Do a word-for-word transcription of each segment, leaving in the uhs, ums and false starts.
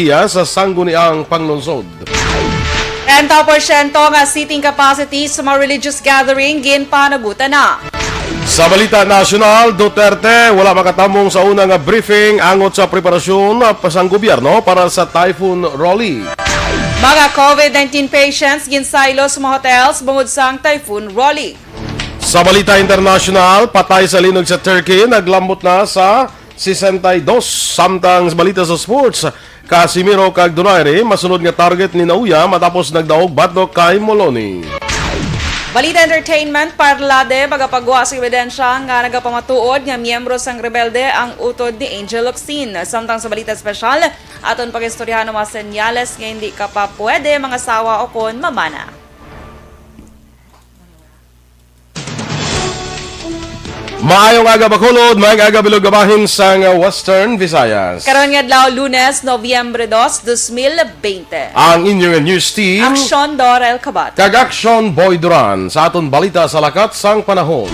iya sa sangguniang panglungsod. Trenta porsyento nga seating capacity sa mga religious gathering ginpanagutan na. Sa balita nasyonal, Duterte wala makatamong sa una nga briefing angot sa preparasyon pa sang gobyerno para sa Typhoon Rolly. Mga covid nineteen patients ginsaylo sa mga hotels bungod sang Typhoon Rolly. Sa balita internasyonal, patay sa linog sa Turkey naglambot na sa sesenta y dos. Samtang sa balita sa sports, Casemiro kag Donaire masunod nga target ni Nauya matapos nagdaog batok kay Moloni. Balita entertainment, Parlade magapagwa sa ebidensya nga nagapamatuod nga miyembro sang rebelde ang utod ni Angel Locsin. Samtang sa balita espesyal, aton pag-istoryahan ang mga senyales nga hindi ka pa pwede mangasawa o kon mamana. Maayong aga, Bacolod. Maayong aga, bilog nga bahin sang Western Visayas. Karon nga adlaw, Lunes, Nobyembre dos, dos mil bente. Ang inyong news team, Aksyon Dorel Kabat. Kag Aksyon Boy Duran sa aton balita sa lakat sang panahon.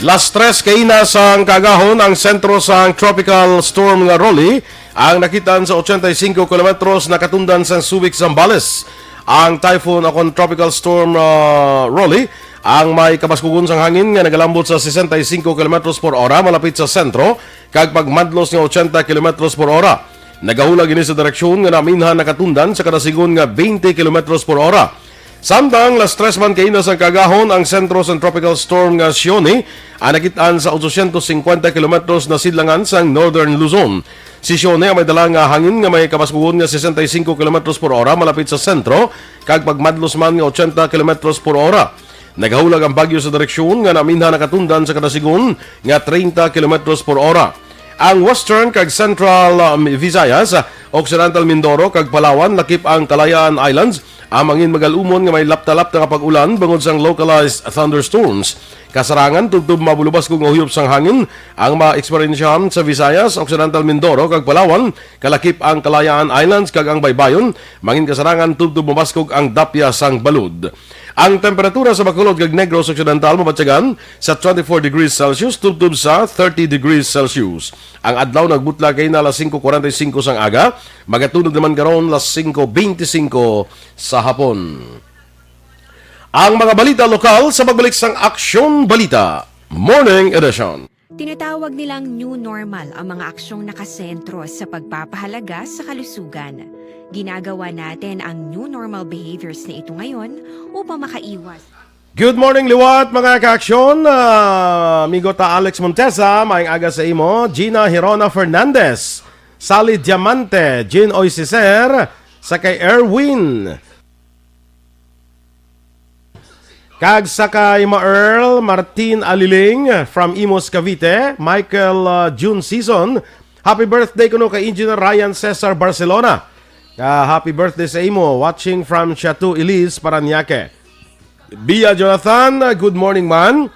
Las tres kaina sang kaagahon ang sentro sang Tropical Storm nga Rolly ang nakitaan sa ochenta y cinco kilometros nakatundan sang Subic, Zambales. Ang typhoon o kon Tropical Storm, ah, Rolly ang may kabaskugon sang hangin nga nagalambot sa sesenta y cinco kilometros por ora malapit sa sentro kag pagmadlos nga ochenta kilometros por ora. Nagahulag ini sa direksyon nga naminhan nakatundan sa kada sigon nga twenty kilometros por ora. Samtang las tres man kaina sang kaagahon ang sentro sang Tropical Storm nga Sione, ang nakit-an sa otso syentos singkwenta kilometros na sidlangan sang Northern Luzon. Si Sione ang may dala nga hangin nga may kabaskugon nga sesenta y cinco kilometros por ora malapit sa sentro, kag pagmadlos man nga ochenta kilometros por ora. Nagahulag ang bagyo sa direksyon nga naminha nakatundan sa kada sigon nga treinta kilometros por ora. Ang Western kag Central, um, Visayas, Occidental Mindoro, kag Palawan lakip ang Kalayaan Islands. Ang mangin magal-umon nga may lapta-lapta nga pag-ulan bangod sang localized thunderstorms. Kasarangan tubtob mabulubaskog nga huyop sang hangin ang ma-eksperyensyahan sa Visayas, Occidental Mindoro, kag Palawan, kalakip ang Kalayaan Islands kag ang Baybayon. Mangin kasarangan tubtob mabaskog ang dapya sang balod. Ang temperatura sa Bacolod kag Negros Occidental mabatyagan sa twenty-four degrees Celsius tubtob sa thirty degrees Celsius. Ang adlaw nagbutla kay na alas singko kuwarenta y singko sang aga, magatunog naman karon alas singko beinti singko sa hapon. Ang mga balita lokal sa pagbalik sang Aksyon Balita Morning Edition. Tinatawag nilang new normal ang mga aksyong nakasentro sa pagpapahalaga sa kalusugan. Ginagawa natin ang new normal behaviors na ito ngayon upang makaiwas. Good morning, liwat, mga kaaksyon. Ah, amigo ta Alex Montesa, maayong aga sa imo. Gina Hirona Fernandez, Sally Diamante, Jean Oisicer, sa kay Erwin. Kag sa kay Ma Earl Martin Aliling from Imus, Cavite, Michael, uh, June Season, happy birthday kuno kay Engineer Ryan Cesar Barcelona. Ah, happy birthday sa imo. Watching from Chateau Elise, Parañaque. Bia Jonathan, good morning, man.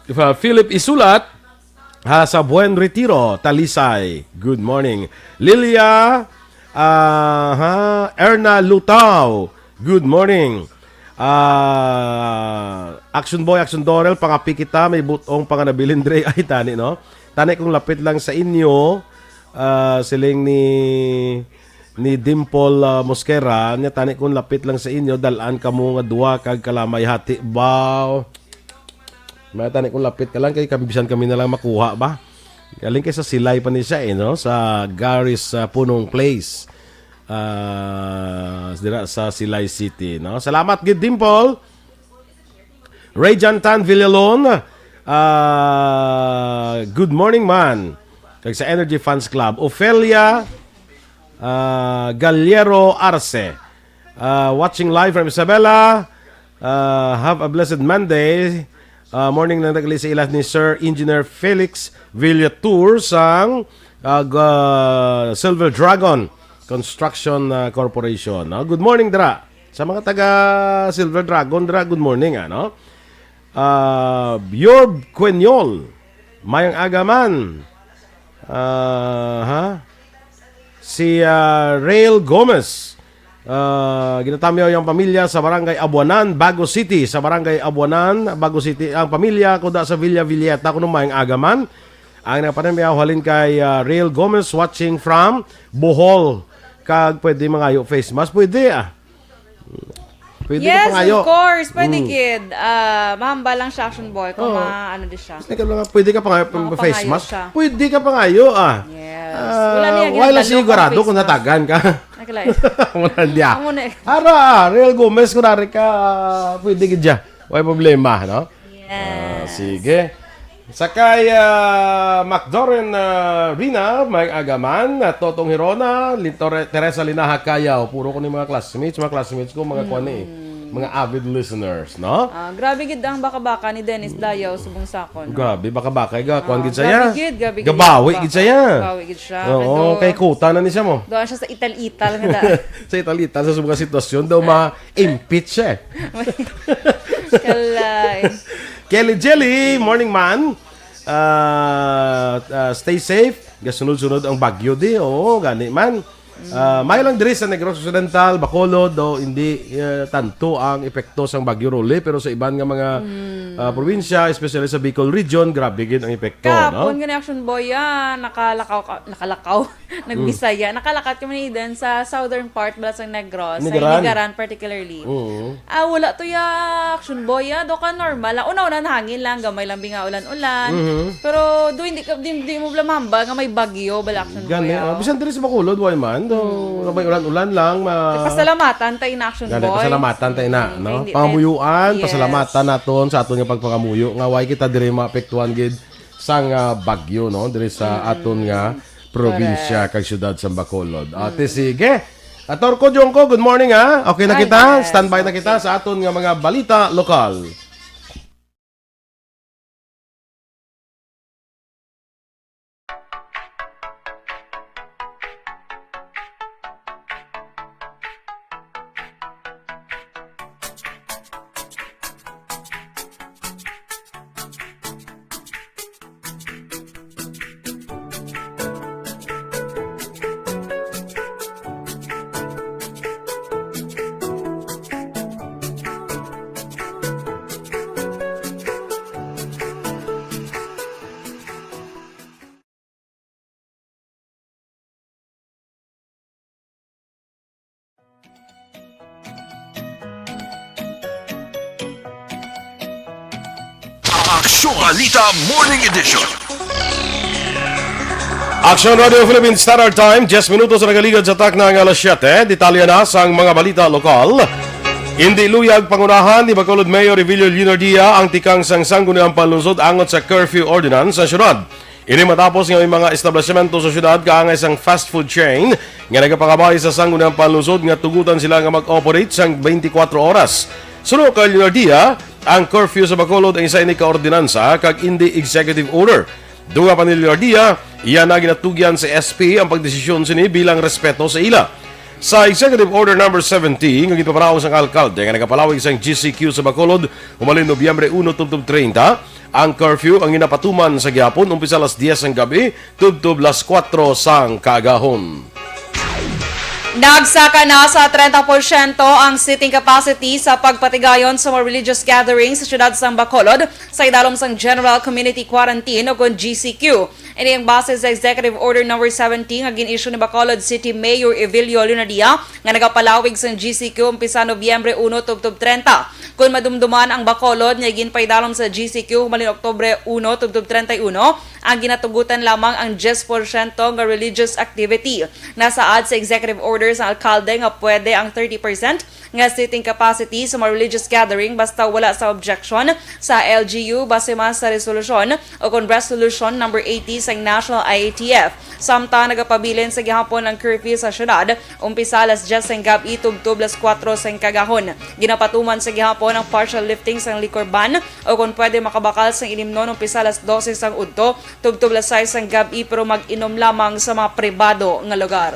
Uh, Philip Isulat, ha, sa Buen Retiro, Talisay. Good morning. Lilia, ah, ha, Erna Lutao. Good morning. Ah, Action Boy, Action Dorel, pangapi kita, may butong pa nga nabilin dre. Ay, tani, no? Tani kung lapit lang sa inyo, ah, siling ni, ni Dimple, ah, Mosquera, niya tani kung lapit lang sa inyo, dalan kamo nga duwa kag kalamay hati, baw. May tani kung lapit ka lang, kay kami, bisan kami na lang makuha ba? Galing kay sa Silay pa ni siya, eh, no? Sa Garis, ah, Punong Place. Ah, dira sa Silay City, no? Salamat gid, Dimple. Rayjan Tan Villalon, ah, good morning, man. Kag sa Energy Fans Club. Ofelia, ah, Gallero Arce, ah, watching live from Isabela. Ah, have a blessed Monday. Ah, morning lang nagli sa ilas ni Sir Engineer Felix Villatur sang, ah, ga-, Silver Dragon Construction, ah, Corporation. Ah, good morning, dira. Sa mga taga Silver Dragon, dira, good morning, ano? Ah, Yorb Quenyol, mayang aga man. Ah, ha? Si, ah, Rail Gomez, Ah, ginatamyaw ang pamilya sa Barangay Abuanan, Bago City. Sa Barangay Abuanan, Bago City, ang pamilya kuda sa Villa Villeta, kuno maayong aga man. Ang nagpatamyaw halin kay, ah, Real Gomez, watching from Bohol. Kag pwede mangayo face mask? Pwede, ah. Pwede ka Yes, pangayo. of course. Pwede, Mm. kid. Ah, mahambal lang siya, Action Boy, kung Oo. ma-, ano di siya. Pwede ka lang, pwede ka pangayo, Makapangayo face mask? siya. Pwede ka pangayo, ah. Yes. Ah, Wala niya wala ginadalo sigurado pang kung face mask. natagan ka. Naglain. Wala niya. Amo na eh. Ara, Real Gomez, kunwari ka, pwede gid siya. Way problema, no? Yes. Ah, sige. Sakay, ah, McDorrin, ah, Rina, may agaman, ah, Totong Hirona, Lin-, Tore-, Teresa Linaha Kayaw. Puro ko ni mga classmates, mga classmates ko, mga Mm. kuwan ni, mga avid listeners, no? Ah, grabe gid ang baka-baka ni Dennis Dayaw subong sakon, no? Grabe, baka-baka, ga, kuwan Ah, gid saya. grabe gid, grabe gid Gabawi ang gid baka. saya. Gabawi gid siya. Oo, Kado, kay kuta na ni siya mo. doon siya sa ital-ital nga daan. Sa ital-ital, sa mga sitwasyon, daw ma-impeach siya eh. Kalay. Kelly Jelly, morning man. Ah, ah, stay safe. Gasunod-sunod ang bagyo di. Oo, gani man. Ah, may lang diri sa Negros Occidental, Bacolod, do hindi, eh, tanto ang epekto sang Bagyo Rolly, pero sa iban nga mga, ah, probinsya, especially sa Bicol region, grabe gid ang epekto, no? Kahapon gani, Action Boy, ah, nakalakaw ka, nakalakaw. Nagbisaya. Nakalakat kami ni Eden sa southern part bala sang Negros, sa Nigaran. Nigaran particularly. Oo. Ah, wala to ya, Action Boy, ah. Do ka normal lang. Una-una, hangin lang, gamay lang, binga ulan-ulan. Mhm. Pero do, hindi ka, di, di mo bala mahambal nga may bagyo, bala, Action Gani, Boy, ah. ah, bisan diri sa Bacolod, way man. Do, gamay ulan-ulan lang, ma- Pasalamatan tayo na, Action Gani, Boy. pasalamatan tayo na, Mm, no? hindi, Pangamuyuan, yes. pasalamatan naton sa aton nga pagpangamuyo. Nga, way kita diri maapektuhan gid sang, ah, bagyo, no? Diri sa Mm. aton nga probinsya Correct. kag siyudad sa Bacolod. Ate, Mm. sige. Ator ko, Jongko, good morning, ha? Okay na Ay, kita? yes. Standby na kita Okay. sa aton nga mga balita lokal. Aksyon Balita Morning Edition. Aksyon Radio Philippines Standard Time, diyes minutos na nagaligad sa takna nga alas siyete. Detalye na sang mga balita lokal. Indi luyag pangunahan ni Bacolod Mayor Evilio Leonardia ang tikang sang Sangguniang Panlungsod angot sa curfew ordinance sa syudad. Ini matapos nga may mga establishmento sa syudad kaangay sang fast food chain nga nagapangabay sa Sangguniang Panlungsod nga tugutan sila nga mag-operate sang twenty-four oras. Suno kay Leonardia, ang curfew sa Bacolod ang isa ini ka ordinansa kag indi executive order. Dugang pa ni Leonardia, iya na ginatugyan sa S P ang pagdesisyon sini bilang respeto sa ila. Sa Executive Order Number Seventy nga ginpapanaw sang alkalde nga nagapalawig sang G C Q sa Bacolod, humalin Nobyembre uno tubtob treinta, ang curfew ang ginapatuman sa gihapon umpisa alas diyes sang gab-i tubtob alas kuwatro sang kaagahon. Nagsaka na sa treinta porsyento ang seating capacity sa pagpatigayon sa mga religious gatherings sa siyudad sang Bacolod sa idalom sang General Community Quarantine o kon G C Q. Ini ang base sa Executive Order Number Seventy nga gin-issue ni Bacolod City Mayor Evilio Leonadia nga nagapalawig sang G C Q umpisa Nobyembre uno tubtob treinta. Kon madumduman, ang Bacolod nga ginpaidalom sa G C Q humalin Oktubre uno tubtob treinta y uno, ang ginatugutan lamang ang diyes porsyento nga religious activity. Nasaad sa executive order sang alkalde nga pwede ang thirty percent nga seating capacity sa mga religious gathering basta wala sa objection sa L G U base man sa resolusyon o kon Resolution Number eighty sang National I A T F. Samtang nagapabilin sa gihapon ang curfew sa syudad, umpisa alas diyes sang gab-i tubtob alas kuwatro sang kagahon. Ginapatuman sa gihapon ang partial lifting sang liquor ban o kon pwede makabakal sang inimnon umpisa alas dose sang udto tubtob alas sais sang gab-i, pero mag-inom lamang sa mga pribado nga lugar.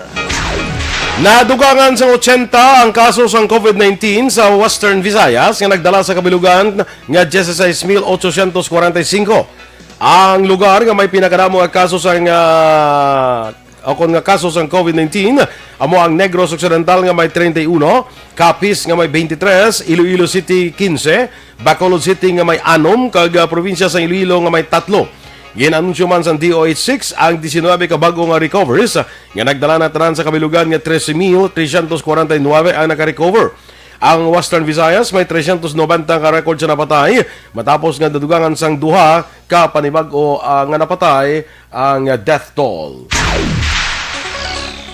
Nadugangan sang ochenta ang kaso sang covid nineteen sa Western Visayas nga nagdala sa kabilugan nga dieciséis mil ochocientos cuarenta y cinco. Ang lugar nga may pinakadamo nga kaso sang, ah, Ukon nga kaso sang COVID nineteen, amo ang Negros Occidental nga may treinta y uno, Capiz nga may twenty-three, Iloilo City quince, Bacolod City nga may anom, kag, ah, probinsya sang Iloilo nga may tatlo. Gin-anunsyo man sang D O H six ang diecinuebe ka bag-o nga recoveries, ah, nga nagdala na tanan sa kabilugan nga trese mil trescientos kwarenta y nuebe ang naka-recover. Ang Western Visayas may trescientos noventa ka record sa napatay, matapos nga nadugangan sang duha ka panibag-o, ah, nga napatay ang death toll.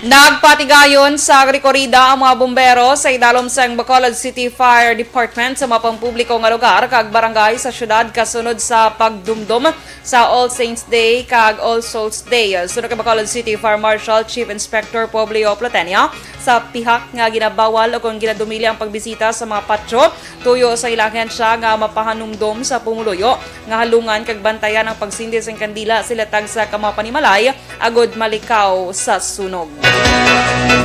Nagpatigayon sa rekorida ang mga bumbero sa idalom sang Bacolod City Fire Department sa mga pampubliko nga lugar kag barangay sa siyudad kasunod sa pagdumdom sa All Saints Day kag All Souls Day. Suno kay Bacolod City Fire Marshal Chief Inspector Publio Platenia, sa pihak nga ginabawal o kon ginadumili ang pagbisita sa mga patio, tuyo sa ila ahensya nga mapahanumdom sa pumuluyo nga halungan kag bantayan ang pagsindi sang kandila sa ila tagsa ka mga panimalay agud malikaw sa sunog.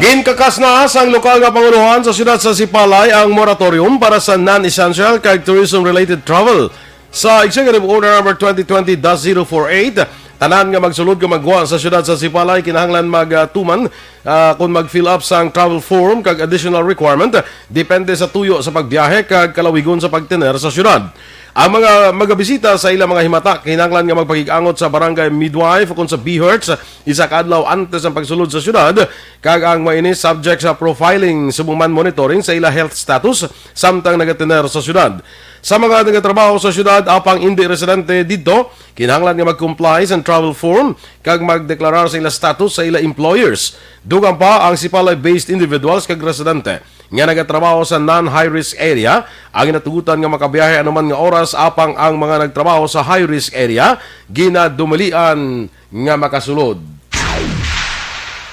Ginkakas na sang lokal nga pangulohan sa siyudad sa Sipalay ang moratorium para sa non-essential kag tourism-related travel. Sa Executive Order Number twenty twenty dash zero four eight, tanan nga magsulod nga maggwa sa siyudad sa Sipalay kinahanglan magtuman, ah, kon mag-fill up sang travel form kag additional requirement, depende sa tuyo sa pagbiyahe kag kalawigon sa pagtener sa siyudad. Ang mga magabisita sa ila mga himata kinahanglan nga magpakig-angot sa barangay midwife kon sa BHERTs isa ka adlaw antes ang pagsulod sa siyudad, kag ang mga ini subject sa profiling subong man monitoring sa ila health status samtang nagatener sa siyudad. Sa mga nagatrabaho sa siyudad apang indi residente didto, kinahanglan nga mag-comply sa travel form kag magdeklarar sa ila status sa ila employers. Dugang pa ang Sipalay-based individuals kag residente nga nagatrabaho sa non-high-risk area ang ginatugutan nga makabiyahe anuman nga oras, apang ang mga nagtrabaho sa high-risk area ginadumalian nga makasulod.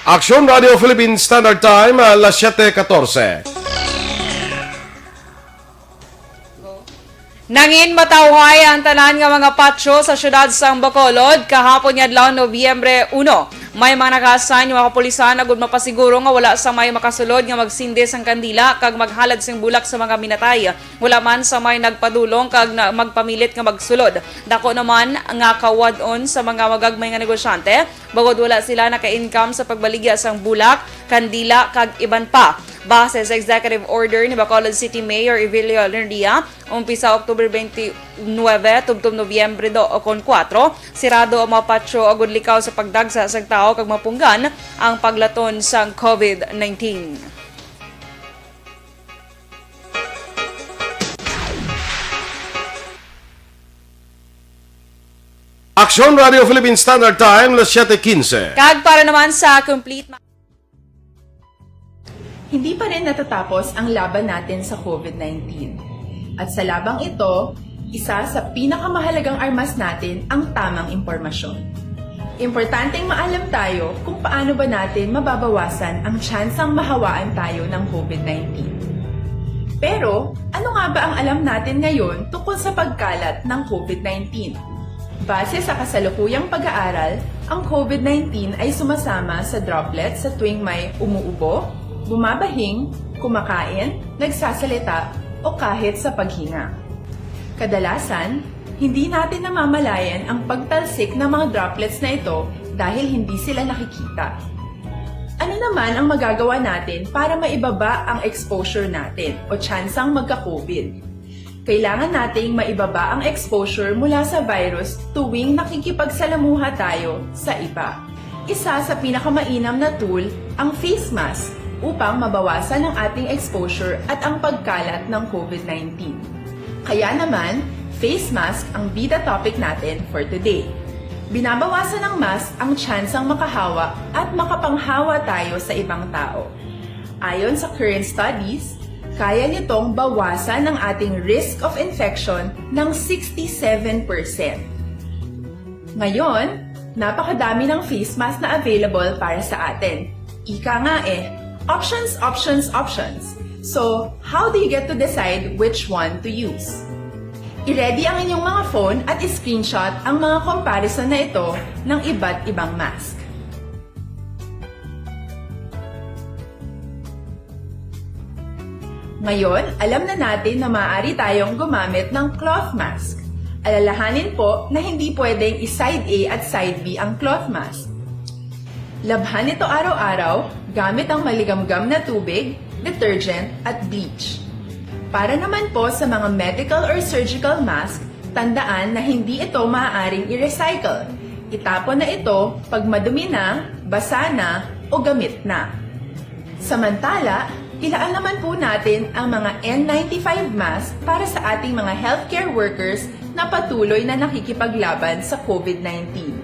Aksyon Radio Philippine Standard Time, alas siyete katorse. Nangin matawhay ang tanan nga mga patio sa siyudad sang Bacolod kahapon nga adlaw, Nobyembre uno. May mga naka-assign nga mga kapulisan agud mapasiguro nga wala sa may makasulod nga magsindi sang kandila kag maghalad sing bulak sa mga minatay. Wala man sa may nagpadulong kag na magpamilit nga magsulod. Dako naman nga kawad-on sa mga magagmay nga negosyante, bangod wala sila naka-income sa pagbaligya sang bulak, kandila, kag iban pa. Base sa executive order ni Bacolod City Mayor Evelio Nerdia, umpisa October twenty-nine tubtob Nobyembre dos o kon kuwatro, sirado ang mga patio agud likaw sa pagdagsa sang tawo kag mapunggan ang paglaton sang COVID nineteen. Aksyon Radio Philippine Standard Time, alas siyete quince. Kag para naman sa complete ma- Hindi pa rin natatapos ang laban natin sa COVID nineteen. At sa labang ito, isa sa pinakamahalagang armas natin ang tamang impormasyon. Importanteng maalam tayo kung paano ba natin mababawasan ang tsansang mahawaan tayo ng COVID nineteen. Pero, ano nga ba ang alam natin ngayon tungkol sa pagkalat ng COVID nineteen? Base sa kasalukuyang pag-aaral, ang COVID nineteen ay sumasama sa droplets sa tuwing may umuubo, bumabahing, kumakain, nagsasalita, o kahit sa paghinga. Kadalasan, hindi natin namamalayan ang pagtalsik ng mga droplets na ito dahil hindi sila nakikita. Ano naman ang magagawa natin para maibaba ang exposure natin o tsansang magka-COVID? Kailangan nating maibaba ang exposure mula sa virus tuwing nakikipagsalamuha tayo sa iba. Isa sa pinakamainam na tool ang face mask upang mabawasan ang ating exposure at ang pagkalat ng COVID nineteen. Kaya naman, face mask ang bida topic natin for today. Binabawasan ng mask ang tsansang makahawa at makapanghawa tayo sa ibang tao. Ayon sa current studies, kaya nitong bawasan ang ating risk of infection ng sixty-seven percent. Ngayon, napakadami ng face mask na available para sa atin. Ika nga eh, options, options, options. So, how do you get to decide which one to use? I-ready ang inyong mga phone at i-screenshot ang mga comparison na ito ng iba't ibang mask. Ngayon, alam na natin na maaari tayong gumamit ng cloth mask. Alalahanin po na hindi pwedeng i-side A at side B ang cloth mask. Labhan ito araw-araw gamit ang maligamgam na tubig, detergent, at bleach. Para naman po sa mga medical or surgical mask, tandaan na hindi ito maaaring i-recycle. Itapon na ito pag madumi na, basa na, o gamit na. Samantala, ilaan naman po natin ang mga N ninety-five mask para sa ating mga healthcare workers na patuloy na nakikipaglaban sa COVID nineteen.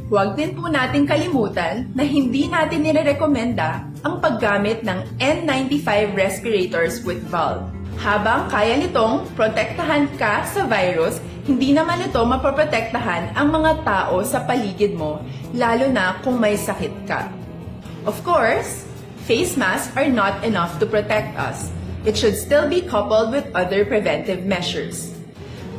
Huwag din po nating kalimutan na hindi natin nirerekomenda ang paggamit ng N ninety-five respirators with valve. Habang kaya nitong protektahan ka sa virus, hindi naman ito mapoprotektahan ang mga tao sa paligid mo, lalo na kung may sakit ka. Of course, face masks are not enough to protect us. It should still be coupled with other preventive measures.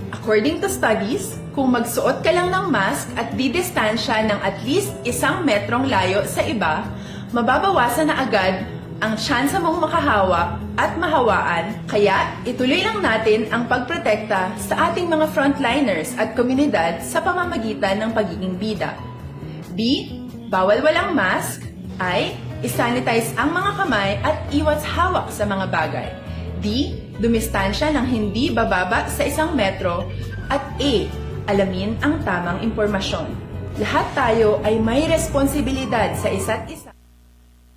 According to studies, kung magsuot ka lang ng mask at didistansya ng at least isang metrong layo sa iba, mababawasan na agad ang tsansa mong makahawa at mahawaan. Kaya, ituloy lang natin ang pagprotekta sa ating mga frontliners at komunidad sa pamamagitan ng pagiging bida. B, bawal walang mask. I, i-sanitize ang mga kamay at iwas hawak sa mga bagay. D, dumistansya ng hindi bababa sa isang metro. At E, alamin ang tamang impormasyon. Lahat tayo ay may responsibilidad sa isa't isa.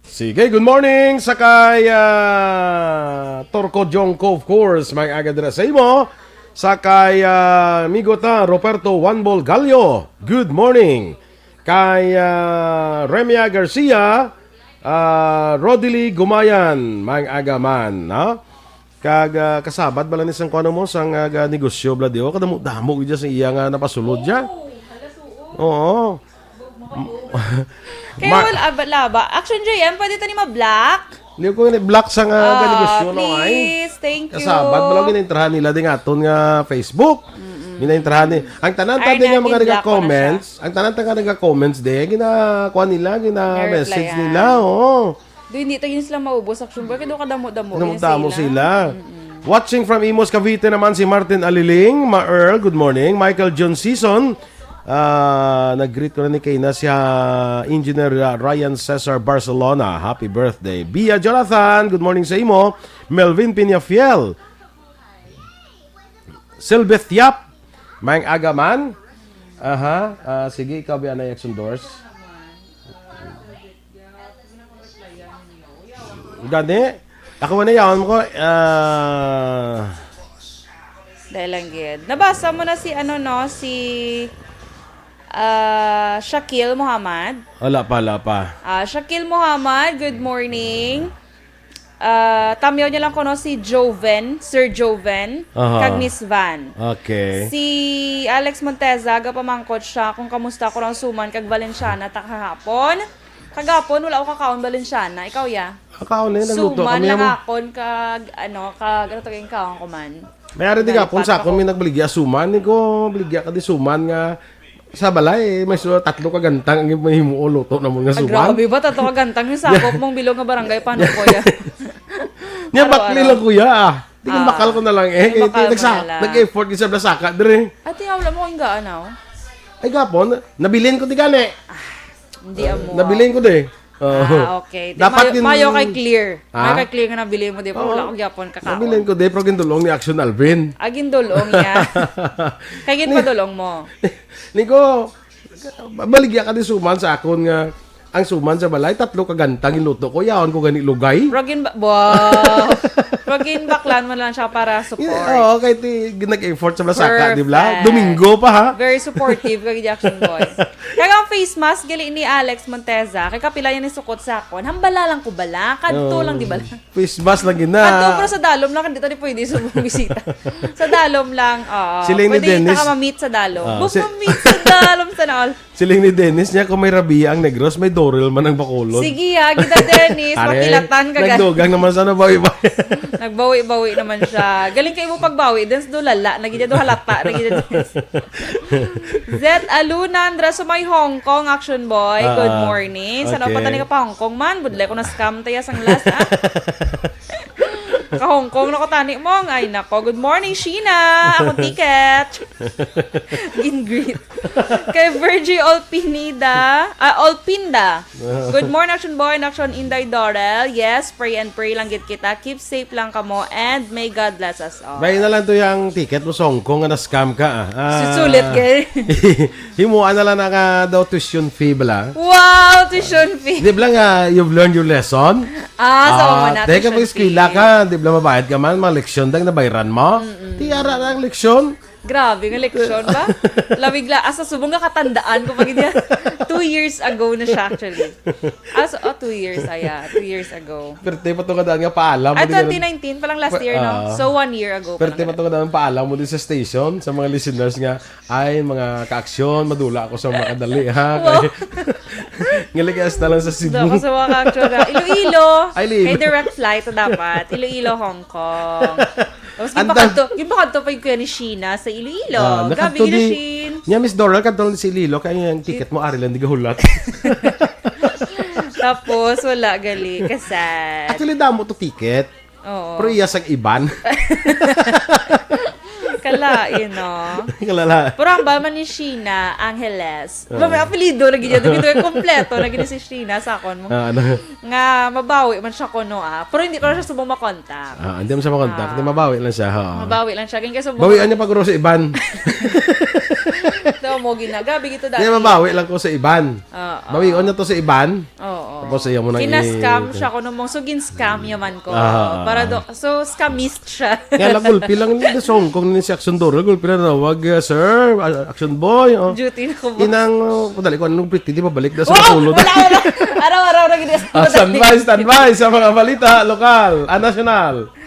Sige, good morning sa kay ah, Torco Jongko, of course, may aga dira sa imo. Sa kay ah, amigo ta, Roberto Wanbol Gallo, good morning. Kay ah, Remia Garcia, ah, Rodily Gumayan, may aga man, no? Kag ah, kasabad bala ni sang kuno mo sang ah, ga- negosyo bala di o kadamo-damo gid sa iya nga napasulod siya. Oo. Kaya Ma- wala ba laba? Action J M, pwede tani ma-black? Hindi ko ni black sa nga Ah, negosyo no ay. Please, thank you. Kasabad bala ginaintrahan nila ding aton nga Facebook. Ginaintrahan ni. Ang tanan ta Ay, di nga mga naging black ko na nagka-comments, ang tanan ta nga nagka-comments di gina kuan nila, gina-message Nireplyan. nila. Oo. Do hindi ta yun sila maubos, Action Boy. Kaya do kadamo-damo yun Kadamo-damo sila. sila. Watching from Imus, Cavite naman si Martin Aliling. Ma Earl, good morning. Michael John Season. Ah, nag-greet ko na ni kay na siya Engineer Ra- Ryan Cesar Barcelona. Happy birthday. Bia Jonathan, good morning sa imo. Melvin Peñafiel. Silbeth Yap. Maayong aga man. Aha. Ah, sige, ikaw ba na Jackson Doors? Gani. Ako man na yaon ko. Ah, Dahil lang gid. Nabasa mo na si ano no, si ah, Shakil Muhammad. Wala pa, wala pa. Ah, Shakil Muhammad, good morning. Ah, tamyaw niya lang kuno si Joven, Sir Joven, Aha. kag Miss Van. Okay. Si Alex Monteza, gapamangkot siya kung kamusta ko lang suman kag Valenciana ta kahapon. Kagapon, wala ko kakaon Valenciana. Ikaw, ya? Kakaon eh, nagluto Suman kami lang ng akon kag, ano, kag, ano to yung kaon ko man. May ari di Dahil gapon sa patok akon, may ako. nagbaligya suman. Ni ko, baligya ka di suman nga sa balay, eh, may su- tatlo ka gantang ang may himuon luto naman nga Ah, suman. grabe ba? Tato ka gantang yung sakop mong bilog nga barangay. Paano ko yan? Niya Araw-araw. bakli lang kuya ah. Di ko Ah. bakal ko na lang eh. Di bakal Nagsa- mo na lang. Nag-effort gid sa blasaka dire. Ate, wala mo kong gaan, oh. Ay gapon, nabilin ko di gani. Hindi amo. Nabilin ko di. Oh. Ah, okay. Di, Dapat mayo, yun- mayo kay clear. Ha? Mayo kay clear nga nabilin mo, di ba? Oo. Wala ko gyapon kakaon. Nabilin ko di, pero gindulong ni Action Alvin. Ah, gindulong niya. Kay ginpadulong mo. Niko, baligya ka di suman sa akon nga ang suman sa balay, tatlo ka gantang iluto ko, yaon ko gani lugay. Pero gin ba- wow. Pero ginbaklan mo lang siya para support. Oo, kay ti nag-effort sa blasaka, di ba? Perfect. Domingo pa ha. Very supportive kag Jackson Boy. Kaya ang face mask gali ni Alex Monteza, kay kapila niya ni sukot sa akon. Hambala lang ko bala, kadto Oo. Lang di bala. Face mask lang gina. Kadto pero sa dalom lang, dito di pwede sa mga bisita. Sa dalom lang, oo. Siling ni Pwede Dennis. Ka ma-meet sa dalom. Ah, Bug si- ma-meet sa dalom sa naol. Siling ni Dennis niya kung may Rabia ang Negros, may Dorel man ang Bacolod. Sige ha, kita Dennis, Are, makilatan ka gan. Nagdugang naman sa nabawi-bawi. Nagbawi-bawi naman siya. Galing kayo mo pagbawi, Dennis, do lala, nagidya do halata, nagidya Dennis. Zet Aluna, Andra, sa may Hong Kong, Action Boy, good Ah, morning. Sa okay. Napatan ka pa Hong Kong man, budlay ko na scam tayo sang last, ha? Ka-Hong Kong na ko tani mo. Ay, nako. Good morning, Sheena. Akong ticket. Gin-greet. Kay Virgie Olpinida. Ah, Olpinda. Good morning, Action Boy and Action Inday Dorel. Yes, pray and pray lang gid kita. Keep safe lang kamo and may God bless us all. Bay na lang to yung ticket mo sa Hong Kong nga na-scam ka, ah. Ah. Susulit, gay. Himuan na lang na nga daw tuition fee bala. Wow, tuition fee. Di ba nga, you've learned your lesson? Ah, so, Ah, mo na, teka, tuition mag-eskwela fee. Ka, di ba mabayad ka man, mga leksyon dang nabayran mo? Mm-mm. Tiara na ang leksyon. Grabe nga leksyon ba? Lawig la, asa subong nga katandaan ko pag niya. Two years ago na siya, actually. As, oh, two years, aya. Two years ago. Perte pa to kadaan nga paalam mo Ay, di ka twenty nineteen pa lang last Pa- year, no? ah. So, one year ago pa Perte lang. pa to kadaan paalam mo di sa station, sa mga listeners nga, ay, mga ka-aksyon, madula ako sa mga kadali, ha? Wow. Kay, ngilig, hasta lang sa Cebu. Daw ko sa mga ka-aksyon na, Iloilo. Ay, Iloilo. Kay direct flight na dapat. Iloilo, Hong Kong. Tapos, Ang dam- gipakadto, gipakadto pa yung kuya ni Sheena sa Iloilo. Ah, Grabe, nakadto gina, di, Sheen. Niya, Miss Doral, kadto lang si Iloilo, kaya yung ticket mo, ari lang, di gahulat. Tapos, wala, gali. Kasad. Actually, damo to ticket. Oo. Pero iya sang iban. Kalain, no? Kalala. Pero ang ba man ni Sheena Angeles? Oo. Ba, may apelido na ganyan. Dito, kompleto na ganyan si Sheena sa akon mo. Ah, ano? Nga mabawi man siya kuno, ah. Pero hindi ko na siya subong makontak. Ah, hindi mo siya makontak. Ah. Hindi, mabawi lang siya, ha. Mabawi lang siya. Ganyan ka subong Bawian niya pag sa iban. Ito mo, gina. Grabe, gito dati. Hindi, mabawi lang ko sa iban. Oo. Bawion na to sa iban. Oo. Tapos ayaw mo nang i- Kina-scam siya kuno mo. So, gin-scam yaman ko. Ah. Para do, so, scamist siya. Kaya lang, gulpi lang ni sa Hong Kong ni si Action Dora. Gulpi na rawag, uh, sir, uh, Action Boy. Oh. Duty na ko, boss. Inang, uh, padali ko, anong pretty, di ba balik na sa Wow! Bacolod? Wala, wala. Araw-araw na gini. Ah, standby, standby sa mga balita, lokal, ah, nasyonal.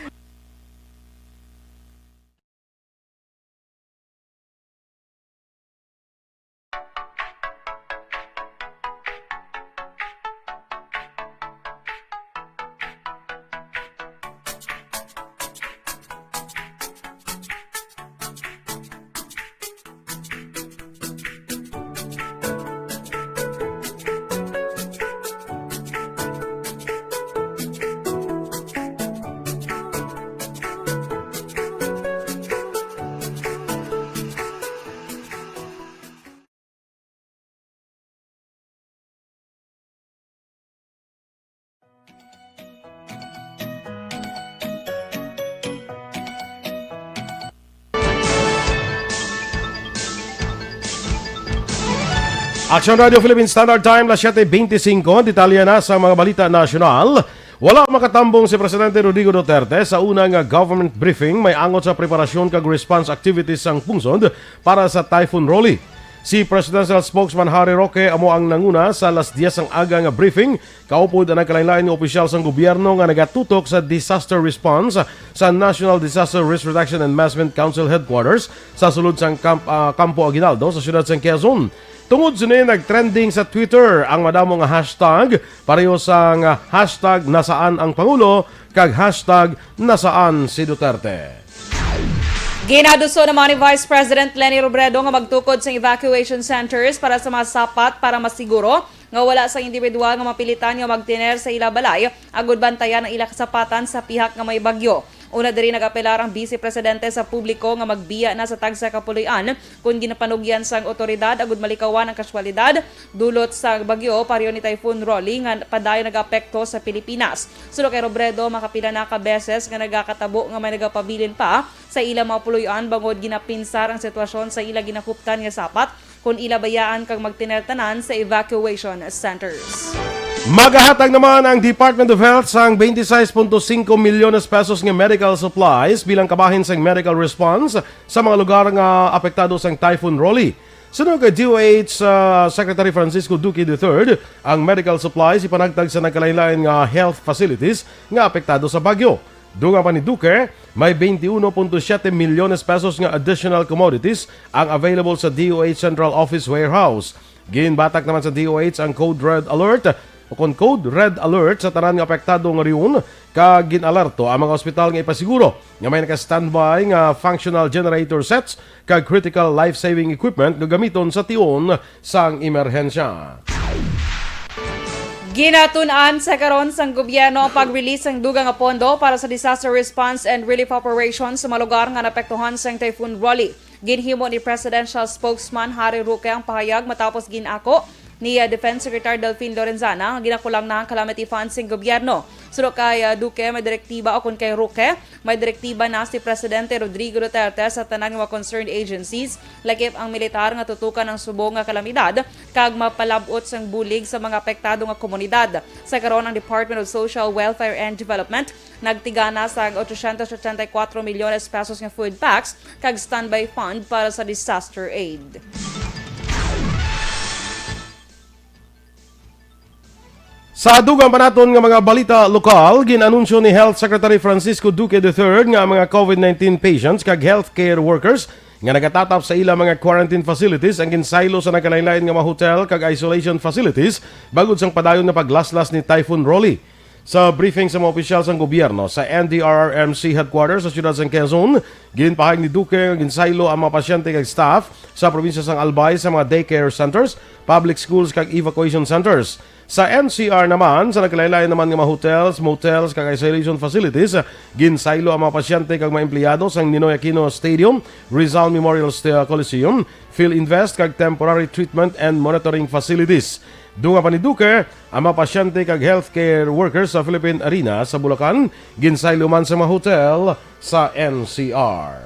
Action Radio Philippine Standard Time, las siete veinticinco. Detalye na sa mga balita nasyonal. Wala makatambong si Presidente Rodrigo Duterte sa una nga government briefing may angot sa preparasyon kag response activities sang pungsod para sa Typhoon Rolly. Si Presidential Spokesman Harry Roque amo ang nanguna sa alas diyes sang aga nga briefing, kaupod ang nagkalain-lain nga opisyal sang gobyerno nga nagatutok sa disaster response sa National Disaster Risk Reduction and Management Council Headquarters sa sulod sang Camp-, ah, Campo Aguinaldo sa siyudad sang Quezon. Tungod sini, nagtrending sa Twitter ang madamo nga hashtag, pareho sang hashtag nasaan ang Pangulo kag hashtag nasaan si Duterte. Ginaduso naman ni Vice President Leni Robredo nga magtukod sa evacuation centers para sa mga sapat para masiguro nga wala sa individual nga mapilitan nga magtiner sa ila balay agud bantayan ang ila kasapatan sa pihak nga may bagyo. Una diri, nag-apelar ang Vice Presidente sa publiko nga magbiya na sa tagsa ka puloy-an kon ginapanugyan sang otoridad agud malikawan ang kaswalidad dulot sa bagyo pareho ni Typhoon Rolly nga padayon nag-apekto sa Pilipinas. Suno kay Robredo, makapila na ka beses nga nagakatabo nga may nagapabilin pa sa ila mga puloy-an bangod ginapinsar ang sitwasyon sa ila ginahuptan nga sapat kon ila bayaan kag magtiner tanan sa evacuation centers. Magahatag naman ang Department of Health sang twenty-six point five milyones pesos nga medical supplies bilang kabahin sang medical response sa mga lugar nga apektado sang Typhoon Rolly. Suno kay D O H, ah, Secretary Francisco Duque the third, ang medical supplies ipanagtag sa nagkalain-lain nga health facilities nga apektado sa bagyo. Dugang pa ni Duque, may twenty-one point siete milyones pesos nga additional commodities ang available sa D O H Central Office Warehouse. Ginbatak naman sa D O H ang Code Red Alert o kon Code Red Alert sa tanan nga apektado nga rehiyon, kag gin-alerto ang mga ospital nga ipasiguro nga may naka-standby nga functional generator sets kag critical life-saving equipment nga gamiton sa tion sang emerhensya. Ginatun-an sa karon sang gobyerno ang pag-release sang dugang nga pondo para sa disaster response and relief operations sa mga lugar nga naapektuhan sang Typhoon Rolly. Ginhimo ni Presidential Spokesman Harry Roque ang pahayag matapos gin-ako ni, uh, Defense Secretary Delfin Lorenzana nga ginakulang na ang calamity fund sing gobyerno. Suno kay, uh, Duque, may direktiba, o kon kay Roque, may direktiba na si Presidente Rodrigo Duterte sa tanan nga mga concerned agencies, lakip ang militar, nga tutukan ang subong nga kalamidad kag mapalab-ot sang bulig sa mga apektado nga komunidad. Sa karon, ang Department of Social Welfare and Development nagtigana sang ochocientos ochenta y cuatro milyones pesos nga food packs kag standby fund para sa disaster aid. Sa dugang pa naton nga mga balita lokal, gin-anunsyo ni Health Secretary Francisco Duque the third nga ang mga COVID nineteen patients kag healthcare workers nga nagatatap sa ila mga quarantine facilities ang ginsaylo sa nagkalainlain nga mga hotel kag isolation facilities bangod sang padayon nga paglaslas ni Typhoon Rolly. Sa briefing sa mga opisyal sang gobyerno sa N D R R M C headquarters sa siyudad sang Quezon, ginpahayag ni Duque nga ginsaylo ang mga pasyente kag staff sa probinsya sang Albay sa mga daycare centers, public schools kag evacuation centers. Sa N C R naman, sa nagkalainlain naman nga mga hotels, motels, kag isolation facilities, ginsaylo ang mga pasyente kag mga empleyado sang Ninoy Aquino Stadium, Rizal Memorial Sta-, Coliseum, PhilInvest, kag temporary treatment and monitoring facilities. Dugang pa ni Duque, ang mga pasyente kag healthcare workers sa Philippine Arena sa Bulacan, ginsaylo man sa mga hotel sa N C R.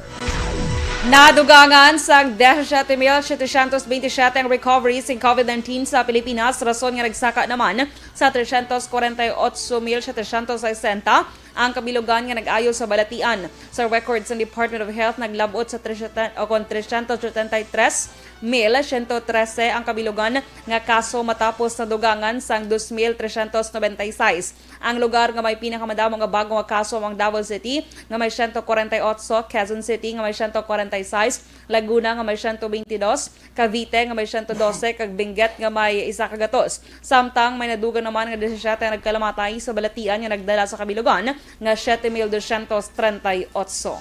Nadugangan sang disisiete mil setecientos veintisiete ang recovery sing COVID nineteen sa Pilipinas, rason nga nagsaka naman sa trescientos cuarenta y ocho mil setecientos sesenta ang kabilugan nga nag-ayo sa balatian. Sa record sang Department of Health, naglab-ot sa trescientos, o kon trescientos setenta y tres mil ciento trece ang kabilugan nga kaso matapos nadugangan sang dos mil trescientos noventa y seis. Ang lugar nga may pinakamadamo nga bago nga kaso amo ang Davao City, nga may siyento kwarenta y otso, Quezon City, nga may siyento kwarenta y seis, Laguna, nga may siyento beintidos, Cavite, nga may siyento dose, kag Benguet, nga may isa ka gatos. Samtang may nadugang naman nga disisiete ang nagkalamatay sa balatian nga nagdala sa kabilugan nga siete mil dosyentos treinta y ocho.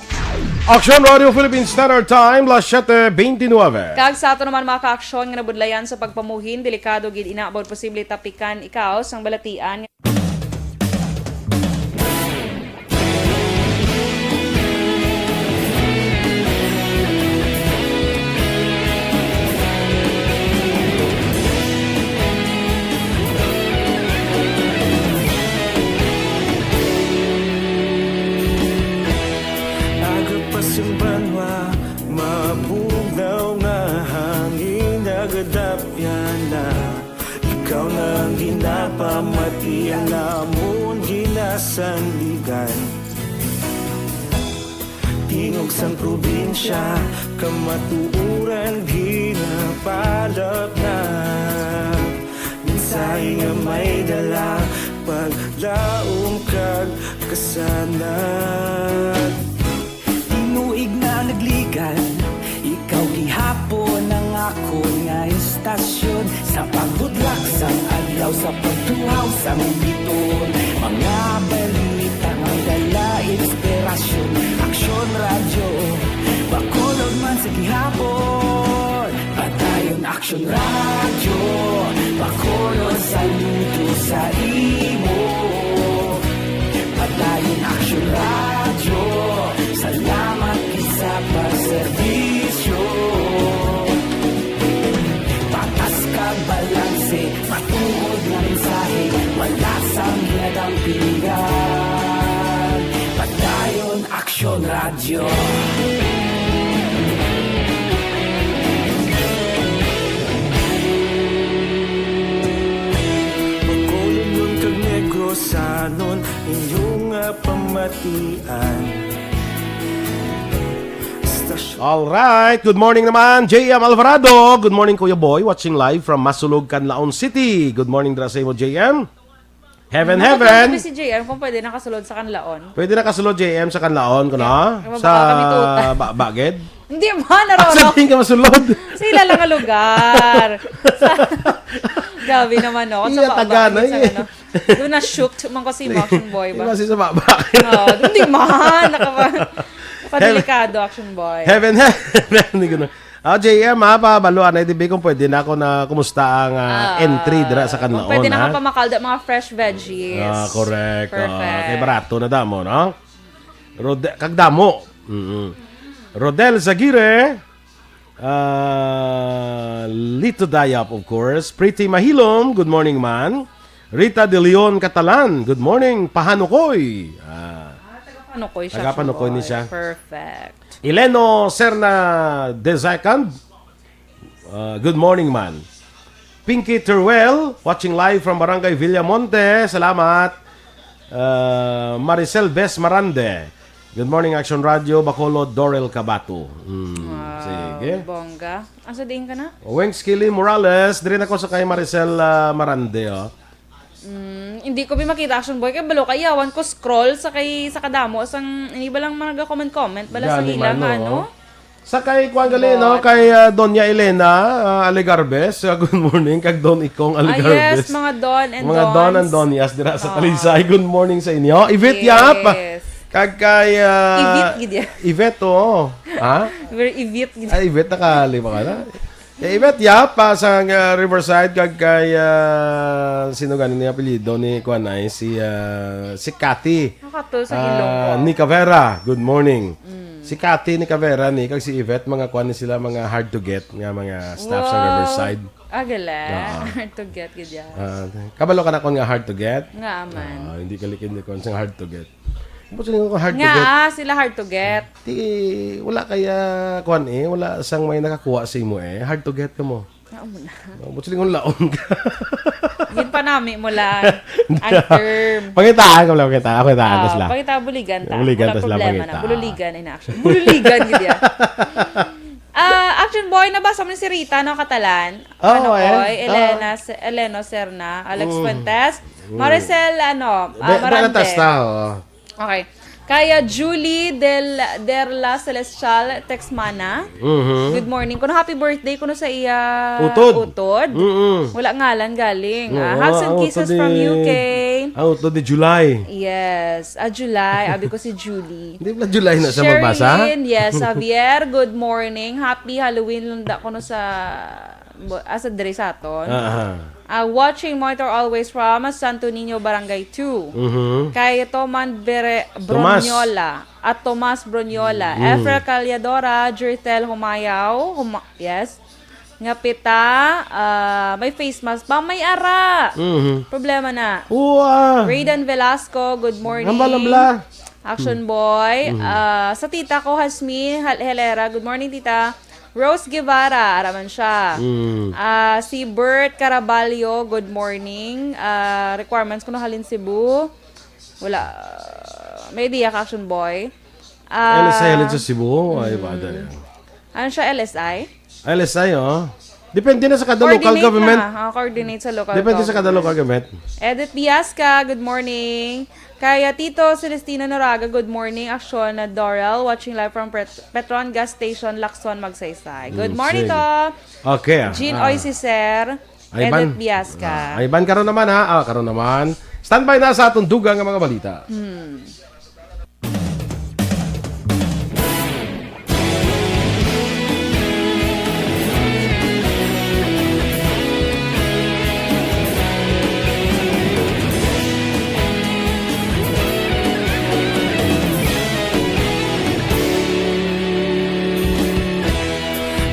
Aksyon Radio Philippine Standard Time, las siete veintinueve. Kag sa ato naman, mga kaaksyon, nga nabudlayan sa pagpamuhin, delikado gid ina bangod posible tapikan ikaw sang balatian. Aga pa sing banwa, mabugnaw nga hangin, nagadapyan na. Ikaw na ang ginapamati, ang amon ginasandigan. Tingog sang probinsya, kamatuoran ginapalapnap. Mensahe nga may dala, paglaom kag kasanag. Tinuig na nagligan, ikaw gihapon ang akon nga istasyon. Sa pagbudlak sang adlaw, sa pagtuhaw sang biton, mga balita nga may dala inspirasyon. Aksyon Radyo, Bacolod man sa gihapon. Padayon Aksyon Radyo, Bacolod, saludo sa imo. Padayon Aksyon Radyo, salamat gid sa pagserbisyo. Patas kag balanse, matuod nga mensahe, wala sang ginadampingan. Padayon Aksyon Radyo. Bacolodnon kag Negrosanon, inyo nga pamatian. Stasyon. All right. Good morning naman, J M Alvarado. Good morning, Kuya Boy. Watching live from Masulog, Canlaon City. Good morning dira sa imo, J M. Heaven, heaven. Ano si J M kung pwede nakasulod sa Canlaon? Pwede nakasulod, J M, sa Canlaon, kuno? Yeah. Sa ba-, ba gid? Hindi man, Roro. Asa din ka masulod? Sa ila lang nga lugar. Sa, grabe naman, no? Kung sa baba, taga na, sa eh. Ano, doon na shooked man ko si Action Boy ba? Di ba si sa baba? Oo, hindi man. Nakapa-, padelikado, Action Boy. Heaven, heaven. Hindi ko na. Ah, J M, ha, pabalo, anay, di ba, kung pwede na ako na kumusta ang, ah, Ah, entry dira sa kung Kanlaon, pwede na ha? Ka pa makalda mga fresh veggies. Ah, correct. Ah, Perfect. Kay barato na damo, no? Rode-, kag damo. Mm-mm. Rodel Zagire, ah, Lito Dayap, of course. Pretty Mahilom, good morning, man. Rita De Leon Catalan, good morning, Pahanukoy. Ah, Ah, taga Panukoy siya, taga Panukoy ni Chuboy. Siya. Perfect. Ileno Serna the second, ah, good morning, man. Pinky Teruel, watching live from Barangay Villamonte. Salamat. Ah, Maricel Bes Marande. Good morning, Action Radio, Bacolod, Dorel Cabato. Hmm, Wow, sige. Bongga. Asa diin ka na? Weng Skilly Morales, diri na ko sa kay Maricel, ah, Marande, oh. Mm, hindi ko bi makita, Action Boy, kay balo ka, yawan ko scroll sa kay, sa kadamo sang, hindi ba lang mga comment-comment, bala sa Gani ila man, nga, no? Ano? Sa kay, kuwan gali, no? But Kay, ah, Doña Elena, ah, Alegarbes. Ah, good morning, kag Don Ikong Ah, yes, Alegarbes. Mga Don and Mga Don and Dons. Donyas dira sa Oo. Talisay. Good morning sa inyo. Yvette Yap. Yes. Kag kay, ah, Yvette, gid yan. Yvette, oo. Ha? Very Yvette, gid. Ay, Yvette, nakalima ka na. Kay Yvette Yap, ah, sa, ah, Riverside, kag kay, ah, sino gani ni apelyido ni kuwan ay? Si, ah, si Cathy. Nakato sa Ah, Ilonggo. Nicavera, good morning. Mm. Si Cathy Nicavera ni, kag si Yvette, mga kuwan ni sila, mga hard to get nga mga staff sa Wow. Riverside. Ah, gala. Oo. Hard to get, gid yan. Ah, kabalo ka na kon nga hard to get? Nga, man. Ah, hindi ka likid ni kon sang hard to get. Buto ko hard to Nga, get. Ah, sila hard to get. Di, wala kaya, kuwan eh, wala sang may nakakuha sa imo eh. Hard to get ka mo. Nga, amo na. Oh, buto ko laom ka. Yun pa nami mo lang. Ang term. Pangitaan ko lang, pangitaan. Ako, itaan ko Ah, sila. Pangitaan, buligan ta. Buligan Wala ta sila, problema na. Pangitaan. Bululigan in action. Bululigan, gid yan. Ah, Action Boy, nabasa mo ni si Rita, no, Catalan? Oh, Ano, eh. Oy? Ah. Elena, Se-, Eleno Serna, Alex Mm. Fuentes, Mm. Maricel, ano, ah, Be-, Marande. Benatas ta, oo. Okay. Kaya Julie Del, Derla Celestial, text mana. Mhm. Good morning. Kuno happy birthday kuno sa iya Utod. Utod. Mm-mm. Wala ngalan galing. Ah, Oo, hugs and ang kisses utod from ni, U K. Ang utod ni July. Yes. Ah, July. Abi ko si Julie. Hindi pala July na siya magbasa? Sherlyn, yes, Javier, good morning. Happy Halloween lang da kuno sa, ah, sa diri sa aton. Ah, aha. Ah, watching, monitor always from Santo Niño, Barangay two. Mhm. Kay Toman Bere-, Tomas. Bronyola at Tomas Bronyola. Mm. Efra Calladora, Jertel Humayaw, Huma-, yes. Nga pita, ah, may face mask pa, may ara. Mhm. Problema na. Uwa. Raiden Velasco, good morning. Hambal, hambal. Action Hmm. Boy. Mhm. Ah, sa tita ko, Hasmi Hal-, Helera, good morning, tita. Rose Guevara, ara man siya. Mm. Ah, si Bert Caraballo, good morning. Ah, requirements kuno halin Cebu. Wala. May idea ka, Action Boy? Ah, L S I halin sa Cebu? Ay, mm. Bada yan. Ano siya, L S I? L S I, oh. Depende na sa kada local Coordinate government. Na. Ah, coordinate sa local Depende sa kada government. Local government. Edith Biasca, good morning. Kaya Tito Celestino Noraga, good morning. Action na Doral, watching live from Pet-, Petron Gas Station, Lacson, Magsaysay. Good Mm, morning sige. To Okay, ah, Jean ah. Oy, si Sir Ay, Edith Ban. Biasca. Ah, ay, Ban, karon naman, ha? Ah, karon naman. Standby na sa atong dugang nga mga balita. Hmm.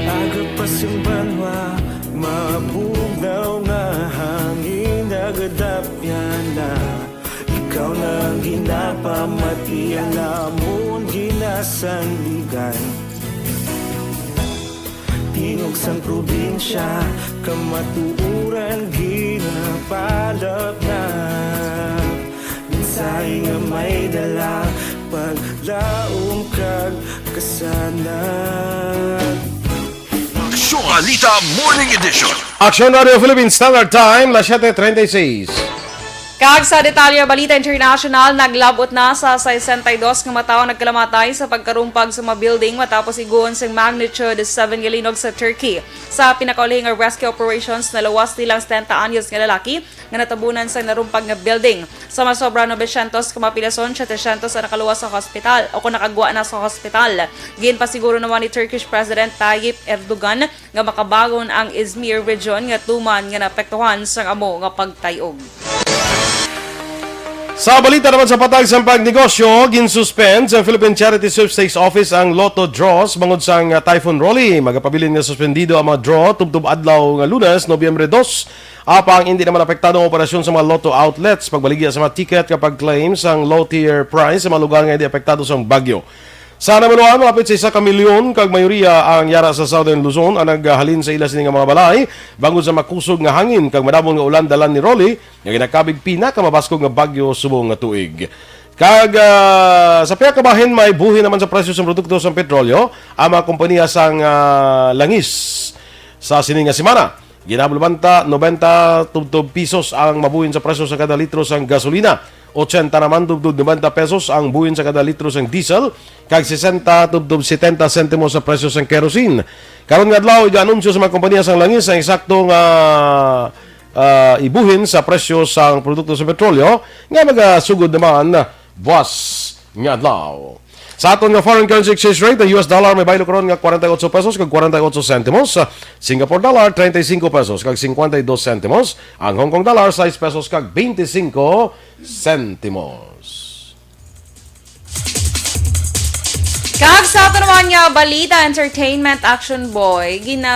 Aga pa sing banwa, mabugnaw nga hangin, nagadapyan na. Ikaw na ang ginapamati, ang amon ginasandigan. Tingog sang probinsya, kamatuoran ginapalapnap. Mensahe nga may dala, paglaom kag kasanag. Aksyon Balita Morning Edition. Action Radio Philippines Standard Time, las siete treinta y seis. Kag sa detalye, balita international, naglabot na sa sesenta y dos nga matawo nagkalamatay sa pagkarumpag sa mga building matapos iguon sang magnitude seven nga linog sa Turkey. Sa pinakaulahi nga rescue operations, naluwas nilang setenta anyos nga lalaki nga natabunan sa narumpag nga building. Sa masobra novecientos ka mga pilason, setecientos ang nakaluwas sa hospital o kung nakagwa na sa hospital. Ginpasiguro naman ni Turkish President Tayyip Erdogan nga makabangon ang Izmir region nga tuman nga naapektuhan sang amo nga pagtay-og. Sa balita naman sa patag sang pagnegosyo, ginsuspend sa Philippine Charity Sweepstakes Office ang Lotto draws bangod sang, ah, Typhoon Rolly. Magapabilin nga suspendido ang mga draw tubtob adlaw nga Lunes, Nobyembre dos. Apang indi naman apektado ang operasyon sa mga Lotto outlets, pagbaligya sa mga ticket kag pag-claim sang low tier price sa mga lugar nga indi apektado sang bagyo. Sa nabaluan, malapit sa isa ka milyon kag mayoriya ang yara sa Southern Luzon ang naghalin sa ila sini nga mga balay bangod sa makusog nga hangin kag madamon nga ulan dalan ni Rolly nga ginakabig pinakamabaskog nga bagyo subong nga tuig. Kag, ah, sa pihak ka bahin, may buhi naman sa presyo sa produkto sa petrolyo ang mga kompanya sang, ah, langis sa sini nga semana. Ginabulbanta, nobenta tubtob pisos ang mabuhin sa presyo sa kada litro sang gasolina. Ochenta naman tubtob nobenta pesos ang buhin sa kada litro sang diesel, kag sesenta tubtob setenta sentimos sa presyo sang kerosene. Karon nga adlaw, iga-anunsyo sa mga kompanya sang langis ang eksakto nga, ah, ibuhin sa presyo sang produkto sa petrolyo nga magasugod naman buwas nga adlaw. Sa aton nga foreign currency exchange rate, ang U S dollar may baylo karon nga forty-eight pesos kag forty-eight centimos, Singapore dollar thirty-five pesos kag fifty-two centimos, ang Hong Kong dollar six pesos kag twenty-five centimos. Kag sa aton naman nga balita, entertainment, Action Boy, gina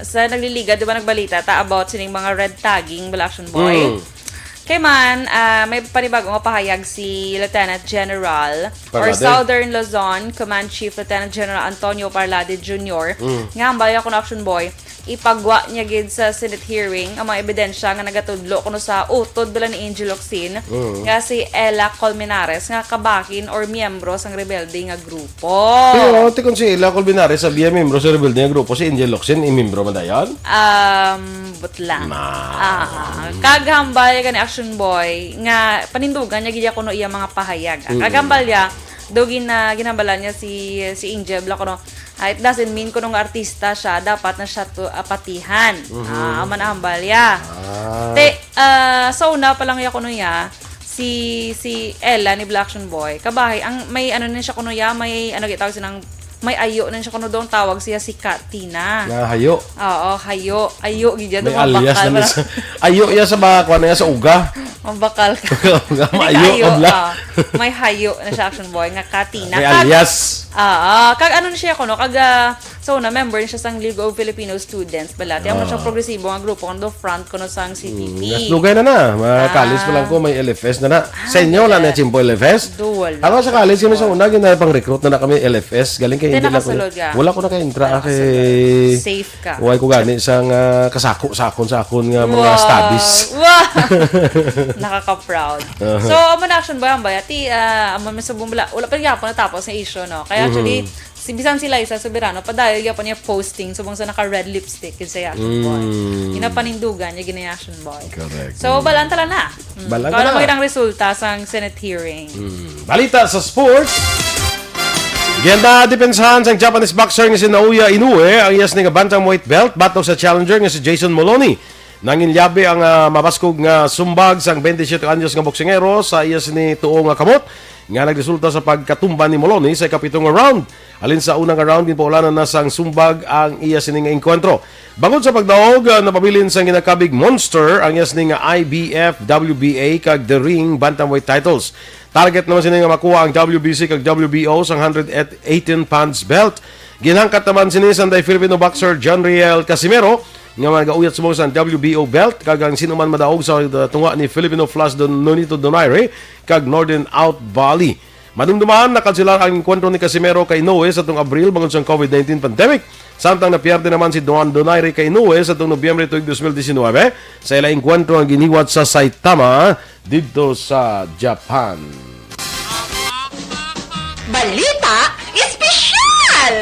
sa nagliligad, di ba, nagbalita ta about sining mga red tagging, bala, Action Boy? Mm. Kay man, ah, may panibago nga pahayag si Lieutenant General or Parlade. Southern Luzon Command Chief Lieutenant General Antonio Parlade Junior Mm. nga hambal ya kuno, Action Boy, ipagwa niya gid sa Senate hearing ang mga ebidensya nga nagatudlo kuno sa utod bala ni Angel Locsin Mm. nga si Ella Colmenares nga kabahin or miyembro sang rebelde nga grupo. Pero, ti kon si Ella Colmenares sa biya membro sa rebelde nga grupo, si Angel Locsin, i membro man dayon? Um, butla. Na. Ah, kag hambal gani, Action Boy, nga panindugan niya gid kuno iya mga pahayag. Mm-mm. Kag hambal niya, do gin-, ah, ginhambalan niya si, si Angel, bala kuno, ah, it doesn't mean kuno nga artista siya, dapat na siya to, ah, patihan. Mhm. Ah, amo na hambal niya. Ah. Te, ah, sa una pa lang ya kuno ya, si, si Ella ni Black Action Boy, kabahay, ang may ano na siya kuno ya, may ano gitawag siya ng, may ayo na siya kuno doon, tawag siya si Katina. Nga hayo. Oo, hayo. Ayo, gid yan, May mga alias bakal, na wala. Sa, ayo ya sa mga, kuwan na ya sa uga. Mabakal ka. Uga, Hindi maayo, ka ayo, abla. Ah. May hayo na siya, Action Boy, nga Katina. May Kag-, alias. Ah, ah, kag ano na siya kuno, kag, ah, So, na member siya sang League of Filipino Students, bala. Ti amo siya Ah. progresibo nga grupo, kuno do front kuno sang C P P. Mm, mas dugay na na. Mga Ah. college pa lang ko, may L F S na na. Ah, Sa inyo, wala yes. na, Chimpo, L F S? Do, wala. Ako sa college, kami sa una, gina-, pang-recruit na na kami, L F S. Galing kay Hindi hindi lang ko nakasulod ka? Wala ko nakaintra, Wala kay nakasulod. Safe ka. Why ko gani sang, ah, kasako sa akon, sa akon nga mga Wow. studies. Wow. Nakaka-proud. Uh-huh. So, amo na, Action Boy, ang baya. Ti, ah, amo, may subong bala. Wala pa rin ako natapos ang issue, no? Kaya actually, Mhm. Si, bisan si Liza Soberano, padayon gyapon niya posting subong sa naka-red lipstick, kinsa ya, Action Boy. Mm. Ginapanindugan niya, gina-, Action Boy. Correct. So, Mm. balaan ta lang na. Mm. Balaan Kung ta ano na. Magiging resulta sang Senate hearing. Mm. Balita sa sports. Ginadepensahan sang Japanese boxer nga si Naoya Inoue ang iya sini nga bantamweight belt batok sa challenger nga si Jason Moloney. Nanginlyabe ang, ah, mabaskog nga sumbag sang twenty-seven anyos nga boksingero sa iya sini tuo nga kamot, nga nagresulta sa pagkatumba ni Moloney sa ikapito nga round. Halin sa una nga round, ginpaulanan na sang sumbag ang iya sini nga engkwentro. Bangod sa pagdaog, ah, napabilin sang ginakabig monster ang iya sini nga I B F, W B A, kag The Ring bantamweight titles. Target naman sini nga makuha ang W B C kag W B O sang hundred eighteen pounds belt. Ginhangkat naman sini sang Filipino boxer John Riel Casimero nga magauyat subong sang W B O belt, kag ang sino man madaog sa, uh, tunga ni Filipino Flash Don, Nonito Donaire kag Northern Out Valley. Madumduman, nakanselar ang engkwentro ni Casimero kay Inoue sa tong Abril bangod sang COVID nineteen pandemic, samtang napierde naman si Don Donaire kay Inoue sa tong Nobyembre tuig dos mil diecinuebe sa ila engkwentro nga giniwat sa Saitama didto sa Japan. Balita Espesyal!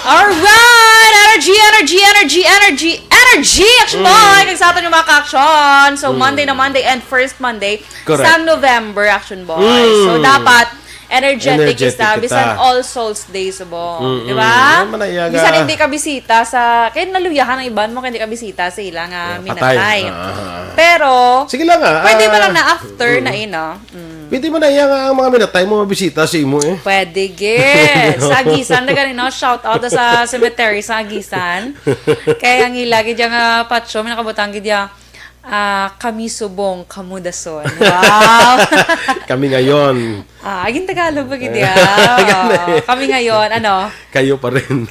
Alright! Energy, energy, energy, energy, energy, Action Boy! Kag sa aton nga mga ka-action. So, Monday na Monday and first Monday Correct. sang November, Action Boy. Mm. So, dapat energetic, Energetic kita, kita. bisan All Souls Day subong. Mm-mm. Di ba? Ano man na iya nga? Bisan hindi ka bisita sa, kaya naluyahan ang iban mo, kaya hindi ka bisita sa ila nga Ah, patay. minatay. Ah, ah, ah. Pero, Sige lang, ah. pwede ba Ah, lang na after na, mm-mm. ino? Mm. Pwede man na iya nga ang mga minatay mo mabisita sa imo, eh. Pwede, gid. Sa Aguisan, na gani, no? Shout out sa cemetery sa Aguisan. Kaya ang ila, gid, nga patyo, may nakabutang, gid, ya, ah, "Kami subong, kamo dason." Wow! Kami ngayon. Ah, aging Tagalog ba, gid, ya? Gani. Oo. Kami ngayon, ano? Kayo pa rin.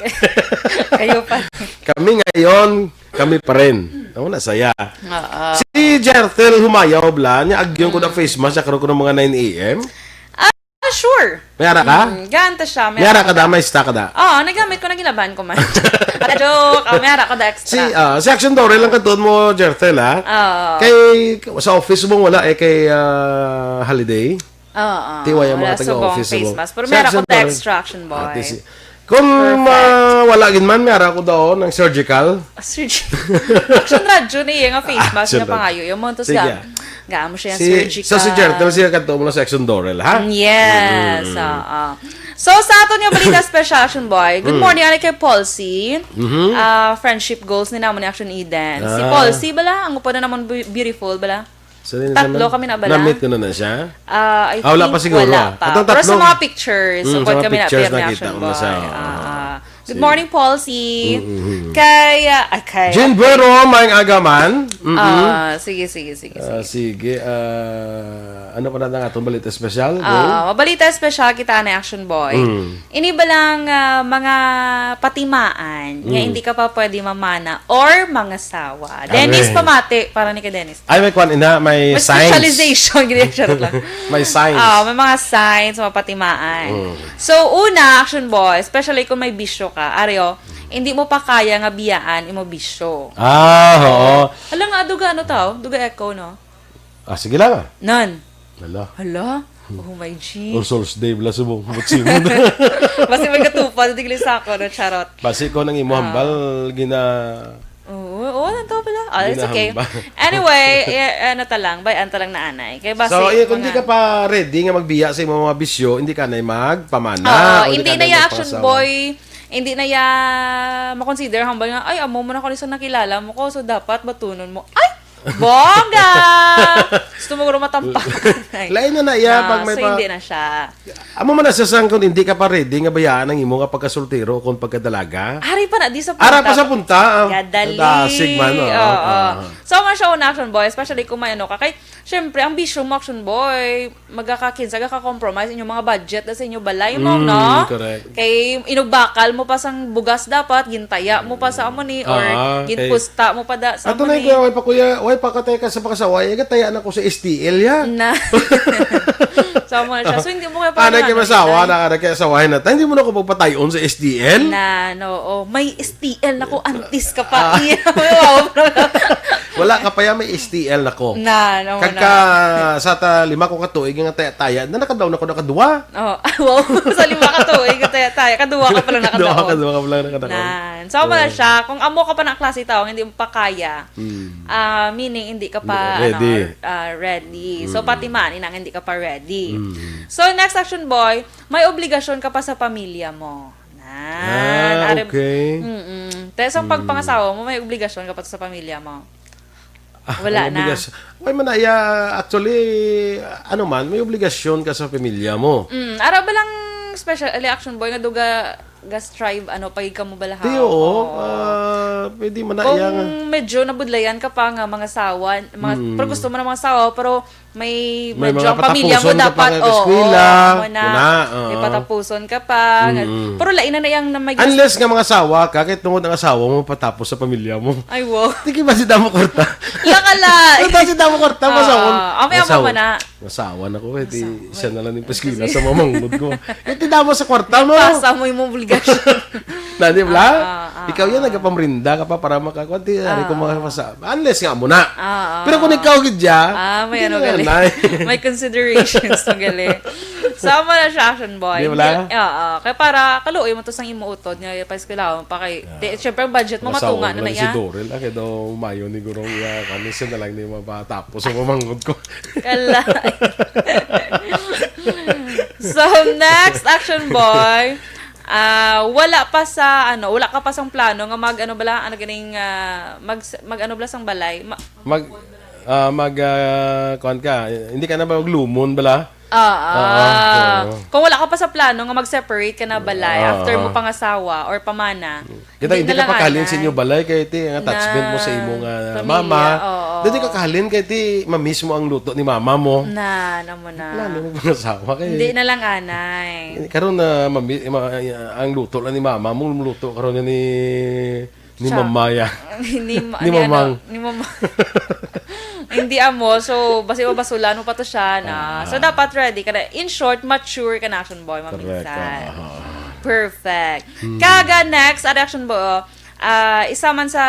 Kayo pa. Kami ngayon, kami pa rin. Ako na, saya. Oo. Si Jertel Humayaw, bla, niya, agyon ko na face mask, karon ko ng mga nine a.m. Ah, sure. May ara ka? Mm, ganta siya. May ara ka da, may stock ka da. Oo, nagamit ko, nagilaban ko man. Joke. Oh, may ara ko da extra. Si, ah, si Action Dory lang katuon mo, Jertel, ha? Oo. Kay, sa office mo, wala, eh, kay, ah, holiday. Oo. Tiwaya mga Wala taga subong office face mo. mask. Pero Si may ara ko Action da Dory. extra, Action Boy. Ah, di si-, kung Perfect. ma-, wala gid man, may ara ko daw ng surgical. Ah, surgery. Action Radyo na iya nga face mask Action nga Radyo. pangayo. Yung mga to Sige. sa, gaan mo siya Si, surgical. so si Jertel, siya kadto mo na sa Action Dorel, ha? Mm, yes, Mm. oo. So, sa aton nga balita special, Action Boy, good Mm. morning, ani kay Paul C. Mhm. Ah, friendship goals ni namon ni Action Eden. Si Ah. Paul C bala, ang upo na namon bu-, beautiful bala. So, yun Tatlo naman. kami na bala. Na-meet ko na na siya? Ah, I Ah, wala think pa siguro, wala ah. pa. Atong Pero sa tatlo. mga pictures, Mm, sa upod mga kami na pictures appear ni nakita Action ko na siya, Boy. oo. Ah, ah. Good Sige. morning, Paul C. Mm, mm, mm. Kay, ah, ay, kay Jean Buero, maayong aga man. Mm, mm. Ah, sige, sige, sige, Ah, sige. sige. Ah, ano pa na ang atong balita espesyal? Go. Ah, mabalita espesyal kita na Action Boy. Mm. Ini ba lang, ah, mga patimaan nga Mm. hindi ka pa pwede mamana or mangasawa? Dennis, Aray. pamati para ni ka Dennis. Ay, may kwan, ina, may May signs. specialization, gini, charot lang. May signs. Ah, may mga signs, mga patimaan. Mm. So, una, Action Boy, especially kung may bisyo ka, ari, oh, hindi mo pa kaya nga biyaan imo bisyo. Ah, oo. Hala nga, duga, ano tao? Duga echo, no? Ah, sige lang, ah. Nan. Hala. Hala? Oh my G. All Souls Day, bala subong, butsimon. Basi may katupad, di gali sa ako, no? Charot. Basi ko nang imo Ah. hambal, gina- Oo, oo, lang to pala. Ah, it's okay. Ginahambal. Anyway, eh, ano ta lang, bay-an ta lang na anay. Kay basi So, iya, kung di mga ka pa ready nga magbiya sa imong mga bisyo, hindi ka na magpamana, Oo, o hindi hindi ka na na ya, Action magpangasawa. Boy. Hindi na ya makonsider hambal nga, "Ay, amo mo na ko ni sa nakilala mo ko, so dapat batunon mo." Ay! Bongga! Gusto mo guro matampak. Ay. Lain na na iya, No, pag may so pa hindi na siya. Amo man na sa sang kung hindi ka pa ready nga bayaan ang imo nga pagkasoltero o kung pagkadalaga. Ari pa na, di sa punta. Ara pa sa punta, ah. Gadali. Dasig man, oh, Oo. ah. So, man siya una, Action Boy, especially kung may ano ka. Kay, syempre, ang bisyo mo, Action Boy, magkakakinsa, magkaka-compromise inyong mga budget na sa inyo balay mo, Mm, no? correct. Kay, inugbakal mo pa sang bugas dapat, gintaya mo pa sa amo ni, or Ah, kay ginpusta mo pa da sa Ato amo na ni. yung kuya, way pa, kuya, way pa ka tayo ka sa pakasawa, eh, gataya na ko sa S T L, ya. Na. So, amo na siya. So, hindi mo kaya Ana, pala kay masawa na, ana, kay asawahin na ta. Hindi mo na ko pagpatayon sa S T L? Na, no, oh. May S T L na ko, antis ka pa. Ah. Iya, wow. Wala ka pa yan, may S T L na ko. Na, no, Kag na. ka, sa ta lima ko ka tuig nga taya-taya, na nakadaw na ko nakadua. Oh, wow. Sa lima ka tuig, taya-taya. Kadua ka pala nakadaw. Kadua ka, kadua ka pala nakadaw. Nan. So, wala Oo. siya. Kung amo ka pa na klase tao, hindi mo pa kaya. Hmm. Ah, meaning, hindi ka pa, Hindi, ready. ano, ah, ready. So, Mm. pati man, inang hindi ka pa ready. Mm. So, next, Action Boy, may obligasyon ka pa sa pamilya mo. Nan, Ah, arem-, okay. mm-mm. Te, sa Mm. pagpangasawa mo, may obligasyon ka pa sa pamilya mo? Ah, Wala may na. obligas-, why man na, iya, actually, ano man, may obligasyon ka sa pamilya mo. Mm, ara ba lang special, ali, Action Boy, nga duga, ga-strive, ano, pag ikaw mo balahaw? Di, oo. Oo. Ah, pwede man na Kung iya nga. medyo nabudlayan ka pa nga mangasawa, mga, Mm. pero gusto mo na mangasawa, pero may May medyo mga ang pamilya mo patapuson ka pa dapat, nga oo, eskwela, mo na. Una, oo. May patapuson ka pa. Mm. Pero lain na na yang na may Unless nga mangasawa ka, kahit tungod ang asawa mo, patapos sa pamilya mo. Ay, wow. Di ba si damo kwarta? Lakala. Di ba si damo kwarta? Ah, Masawon. ah, may amo Masaw-, mo na. Masawa na ko, eh. Di Masawa. siya na lang yung paskila Kasi sa mamanggod ko. Eh, di damo sa kwarta mo. Pasa mo yung obligasyon. Nani, bla? Ah, ah, ah, Ikaw yan, ah. nagkapamrinda ka pa para makakuha. Di, ari ko Ah, mga ah. masa-, unless nga mo na. Ah, ah. Pero kung ikaw gid ya, Ah, may hindi ano na gali. na, eh. May considerations na gali. Sama na siya, action boy. Di bala? Hindi, oo. Kaya para kaluoy mo to sang imo utod nga pa eskwelahon pa kay, di, syempre, ang budget mo matunga na na iya. Si Dorel, ah, kaya daw mayo ni gurong iya, kami siya na lang ni mapatapos ang pamangod ko. Kalay. So, next, action boy. Ah, wala pa sa, ano, wala ka pa sang plano nga mag, ano bala, ano ganing, ah, mag, mag, ano bala sang balay? Ma- Mag, ah, mag, ah, kuwan ka, hindi ka na ba maglumon bala? Oo. Oo, oo. Kung wala ka pa sa plano nga mag-separate ka na balay after mo pangasawa or pamana, kita hindi na ka lang pakalin sa inyo balay kay ti ang attachment mo sa imo nga mama. Dili ka kahalin kay ti mamiss mo ang luto ni mama mo. Na, na mo na. Wala na mo pangasawa kay hindi na lang anay. Karon na mami, ma, ang luto lang ni mama mo, luto karon ni Ni mamaya. Ni, ma- Ni ni ano, mamang. Ni mama. Hindi amo. So, basi mabasulan mo pa to siya na. Ah. So, dapat ready ka na. In short, mature ka na, action boy, maminsan. Correct. Ah. Perfect. Hmm. Kaga next, action boy, ah, isa man sa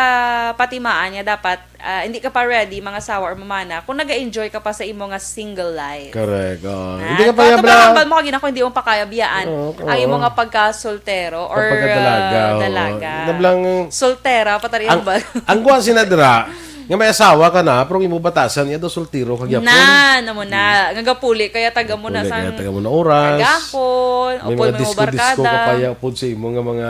patimaan niya, dapat, ah, hindi ka pa ready, mga asawa or mamana, kung nag-enjoy ka pa sa imo nga single life. Correct. Oh. Ah, hindi ka pa kaya bla- hambal mo kagina kung hindi mo pa kaya biyaan ang imo nga pagka-soltero or, ah, dalaga, oo. Dalaga. Nablang soltera pa tari ang ba? Ang kuwan sinadra, nga may asawa ka na, pero imo batasan niya do soltero ka gyapon. Na, namo na. Nga gapuli kaya taga mo na sang taga mo na oras. Kagahapon, may upod mga mo disco-disco ka barkada. Pa ya, upod sa imo nga mga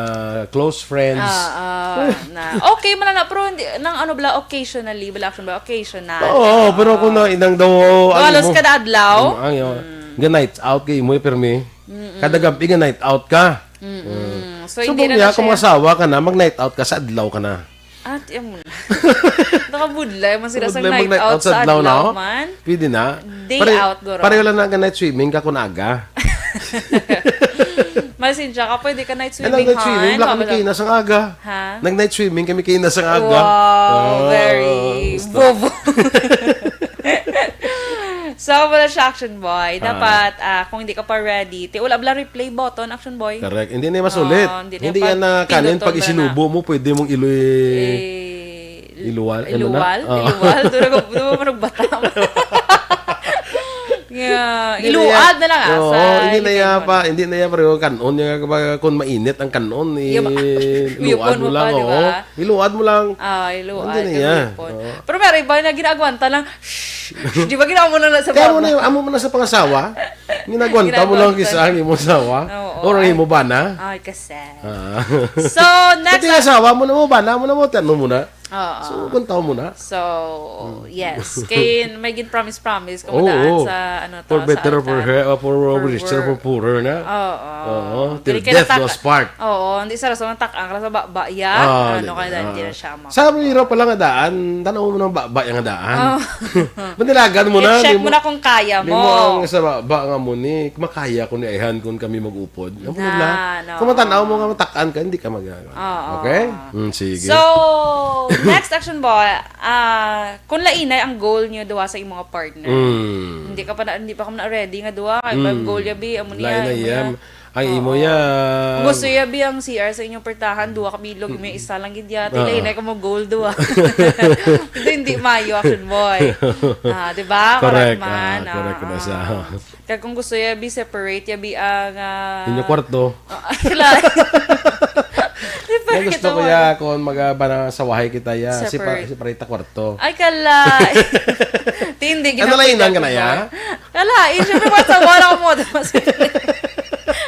close friends. Ah, ah, na. Okay man na, pero hindi, nang ano bala, occasionally, bala action ba, occasional. Oo, pero kung na, inang daw, ang halos imo, kada adlaw? Ang, ang, nga night out kay imo, eh, pirmi. Mm-mm. Kada gabi nga night out ka. Mm-mm. Mm. So, hindi na siya. Kung asawa ka na, mag-night out ka sa adlaw ka na. At, yan mo na. Nakabudlay man sila sa night out sa adlaw man. Pwede na. Day out, guro. Pareho lang na night swimming ka kung aga. Masensya ka, pwede ka night swimming, wala kami kainas ang aga. Ha? Nag-night swimming kami kainas ang aga. Wow, very bobo. So, wala siya, action boy. Ah. Dapat, ah, kung hindi ka pa ready, ti wala bala replay button, action boy. Correct. Hindi na masulit. Oo, hindi na yan na kanin pag isinubo mo, pwede mong iloy. Eh, iluwal? Ano na? Iluwal? Oo. Iluwal? Doon ako, doon ako nagbata. Yeah. Hindi na yan. Iluwal na lang, ah. Oo, hindi na yan pa. Hindi na yan, pareho kanon. Yung, kung mainit ang kanon, eh, iluwal mo lang, oo. Iluwad mo lang. Ah, iluwad. Hindi na niya. Oo. Pero meron iba na ginaagwanta lang. Shh, shh, di ba ginawa mo na sa baba? Kaya mo na, amo mo na sa pangasawa. Ginagwanta mo lang kisa ang imo asawa. Oo, or ang imo bana. Ay, kasi. Ah. So, next. Pati asawa mo na mo, bana mo na mo, tiyan mo muna. Oo. So, gwanta mo na. So, yes. Kay may gin-promise-promise kung daan sa, ano to, for better or for her, or for richer, for poorer na. Oo. Oo. Till death do us part. Oo, hindi sa rason, tak-ang ra sa baba, ya. Ah, ano ka na, hindi na siya ma- Sa amo ira pa lang nga daan, tanaw mo nang baba yung nga daan. Oh. Manilagan mo na. I-check mo na kung kaya mo. Di mo ang sa baba nga mo ni, makaya ko ni ayhan kung kami mag-upod. Amo na. Kung matanaw mo nga matakan ka, hindi ka magagawa. Oo. Okay? Mm, sige. So, next action boy, ah, kung lainay ang goal niyo duha sa imong partner. Mm. Hindi ka pa na, hindi pa ka na ready nga duha, kay pag goal ya bi, amo niya, lainay amo niya. Ang imo ya. Kung gusto ya bi ang C R sa inyong pertahan, duha ka bilog, may isa lang gid ya. Tilay na ka mo goal duha. Hindi, hindi mayo, action boy. Ah, di ba? Correct man. Correct na siya. Kag kung gusto ya bi separate ya bi ang, ah, inyo kwarto. Ah, sila. Kung gusto ko ya, kung mag-, ah, bana sa wahay kita ya, separate ta kwarto. Ay, kala. Tindi, ano lang inang ka na ya? Kala, eh, syempre, mas sa wala mo.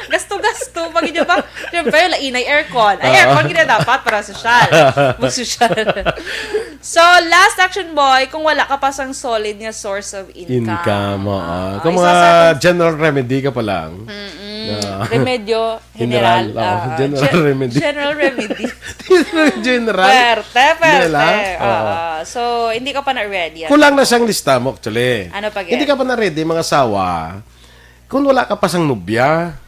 Gasto-gasto. Pag inyo ba? Syempre, lainay aircon. Ay, aircon, gina dapat para sosyal. Magsosyal. So, last action, boy, kung wala ka pa sang solid nga source of income. Income, oo. Kung mga general remedy ka pa lang. Mm-mm. Remedyo, general, general remedy. General remedy. General. Pwerte, pwerte. Oo. So, hindi ka pa na ready. Kulang na sang lista mo, actually. Ano pa, hindi ka pa na ready, mga asawa. Kung wala ka pa sang nobya.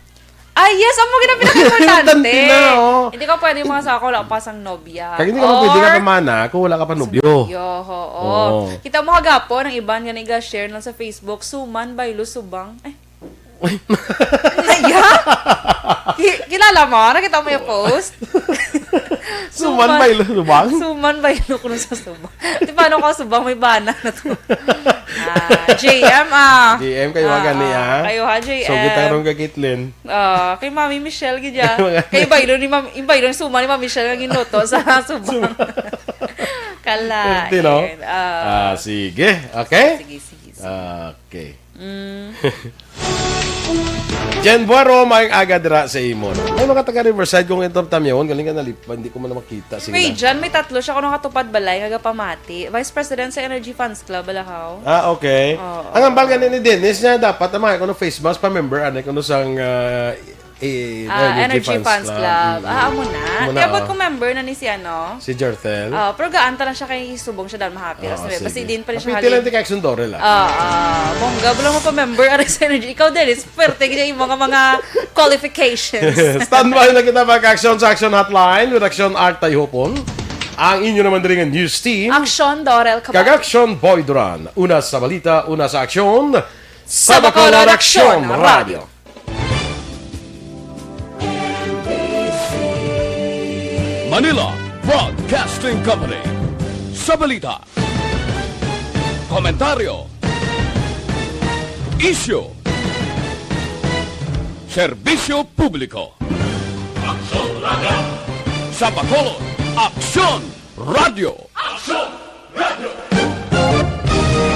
Ah, yes, amo gid ang pinaka-importante. Importante na, oh. Hindi ka pwede mga sa ako, wala pa sang nobya. Kag hindi ka pwede nga pamana kung wala ka pa nobyo. Nobyo, oo. Kita mo kagapon, ang iban nga nag-share lang sa Facebook, suman, baylo, subang. Ay. Ay, ya? Kilala mo? Nakita mo yung post? Suman ba ilo? Subang? Suman ba ilo kuno sa subang? Di paano ko subang? May bana na to. Ah, J M, ah. J M, kayo ha gani, ah. Kayo ha, J M. So, kita rong kakitlin. Ah, kay Mami Michelle gid ya. Kay baylo ni Mami, yung baylo ni Suman ni Mami Michelle nga ginluto sa subang. Kala. Pwerte, no? Ah, Ah, sige. Okay? sige, sige, sige. Okay. Mm. Jen Buaro, may aga dira sa imo. May mga taga Riverside kung ito tamyawon, galing ka nalip, hindi ko man makita. Sige May lang. Jan, may tatlo siya kuno katupad balay nga gapamati. Vice President sa Energy Funds Club, Balahaw. Ah, okay. Oo. Ang ambal gani ni Dennis niya, dapat ang mga kuno face mask pa member, ano, kuno sang ah, eh, Ah, Energy Funds Club. Ah, amo na. Amo na, Kaya ba't oh. kung member na ni si ano? Si Jartel. Ah, pero gaan ta lang siya kay subong siya dahil mahapit. Ah, Kasi, basta sige. din pa rin siya Kapiti lang halin. Tika Action Dore lang. Ah, ah, bongga, wala mo pa member, ano sa Energy. Ikaw, Dennis, pwerte ka yung mga, mga qualifications. Standby na kita mag-action sa Action Hotline with Action Art Tayhopon. Ang inyo naman diri nga news team. Action, Dorel, Kag Action Boy Duran. Una sa balita, una sa aksyon. Sa Bacolod Action Radio. Manila Broadcasting Company. Sa balita, komentaryo, isyu, serbisyo publiko. Aksyon Radio. Sa Bacolod, Aksyon Radio. Aksyon Radio.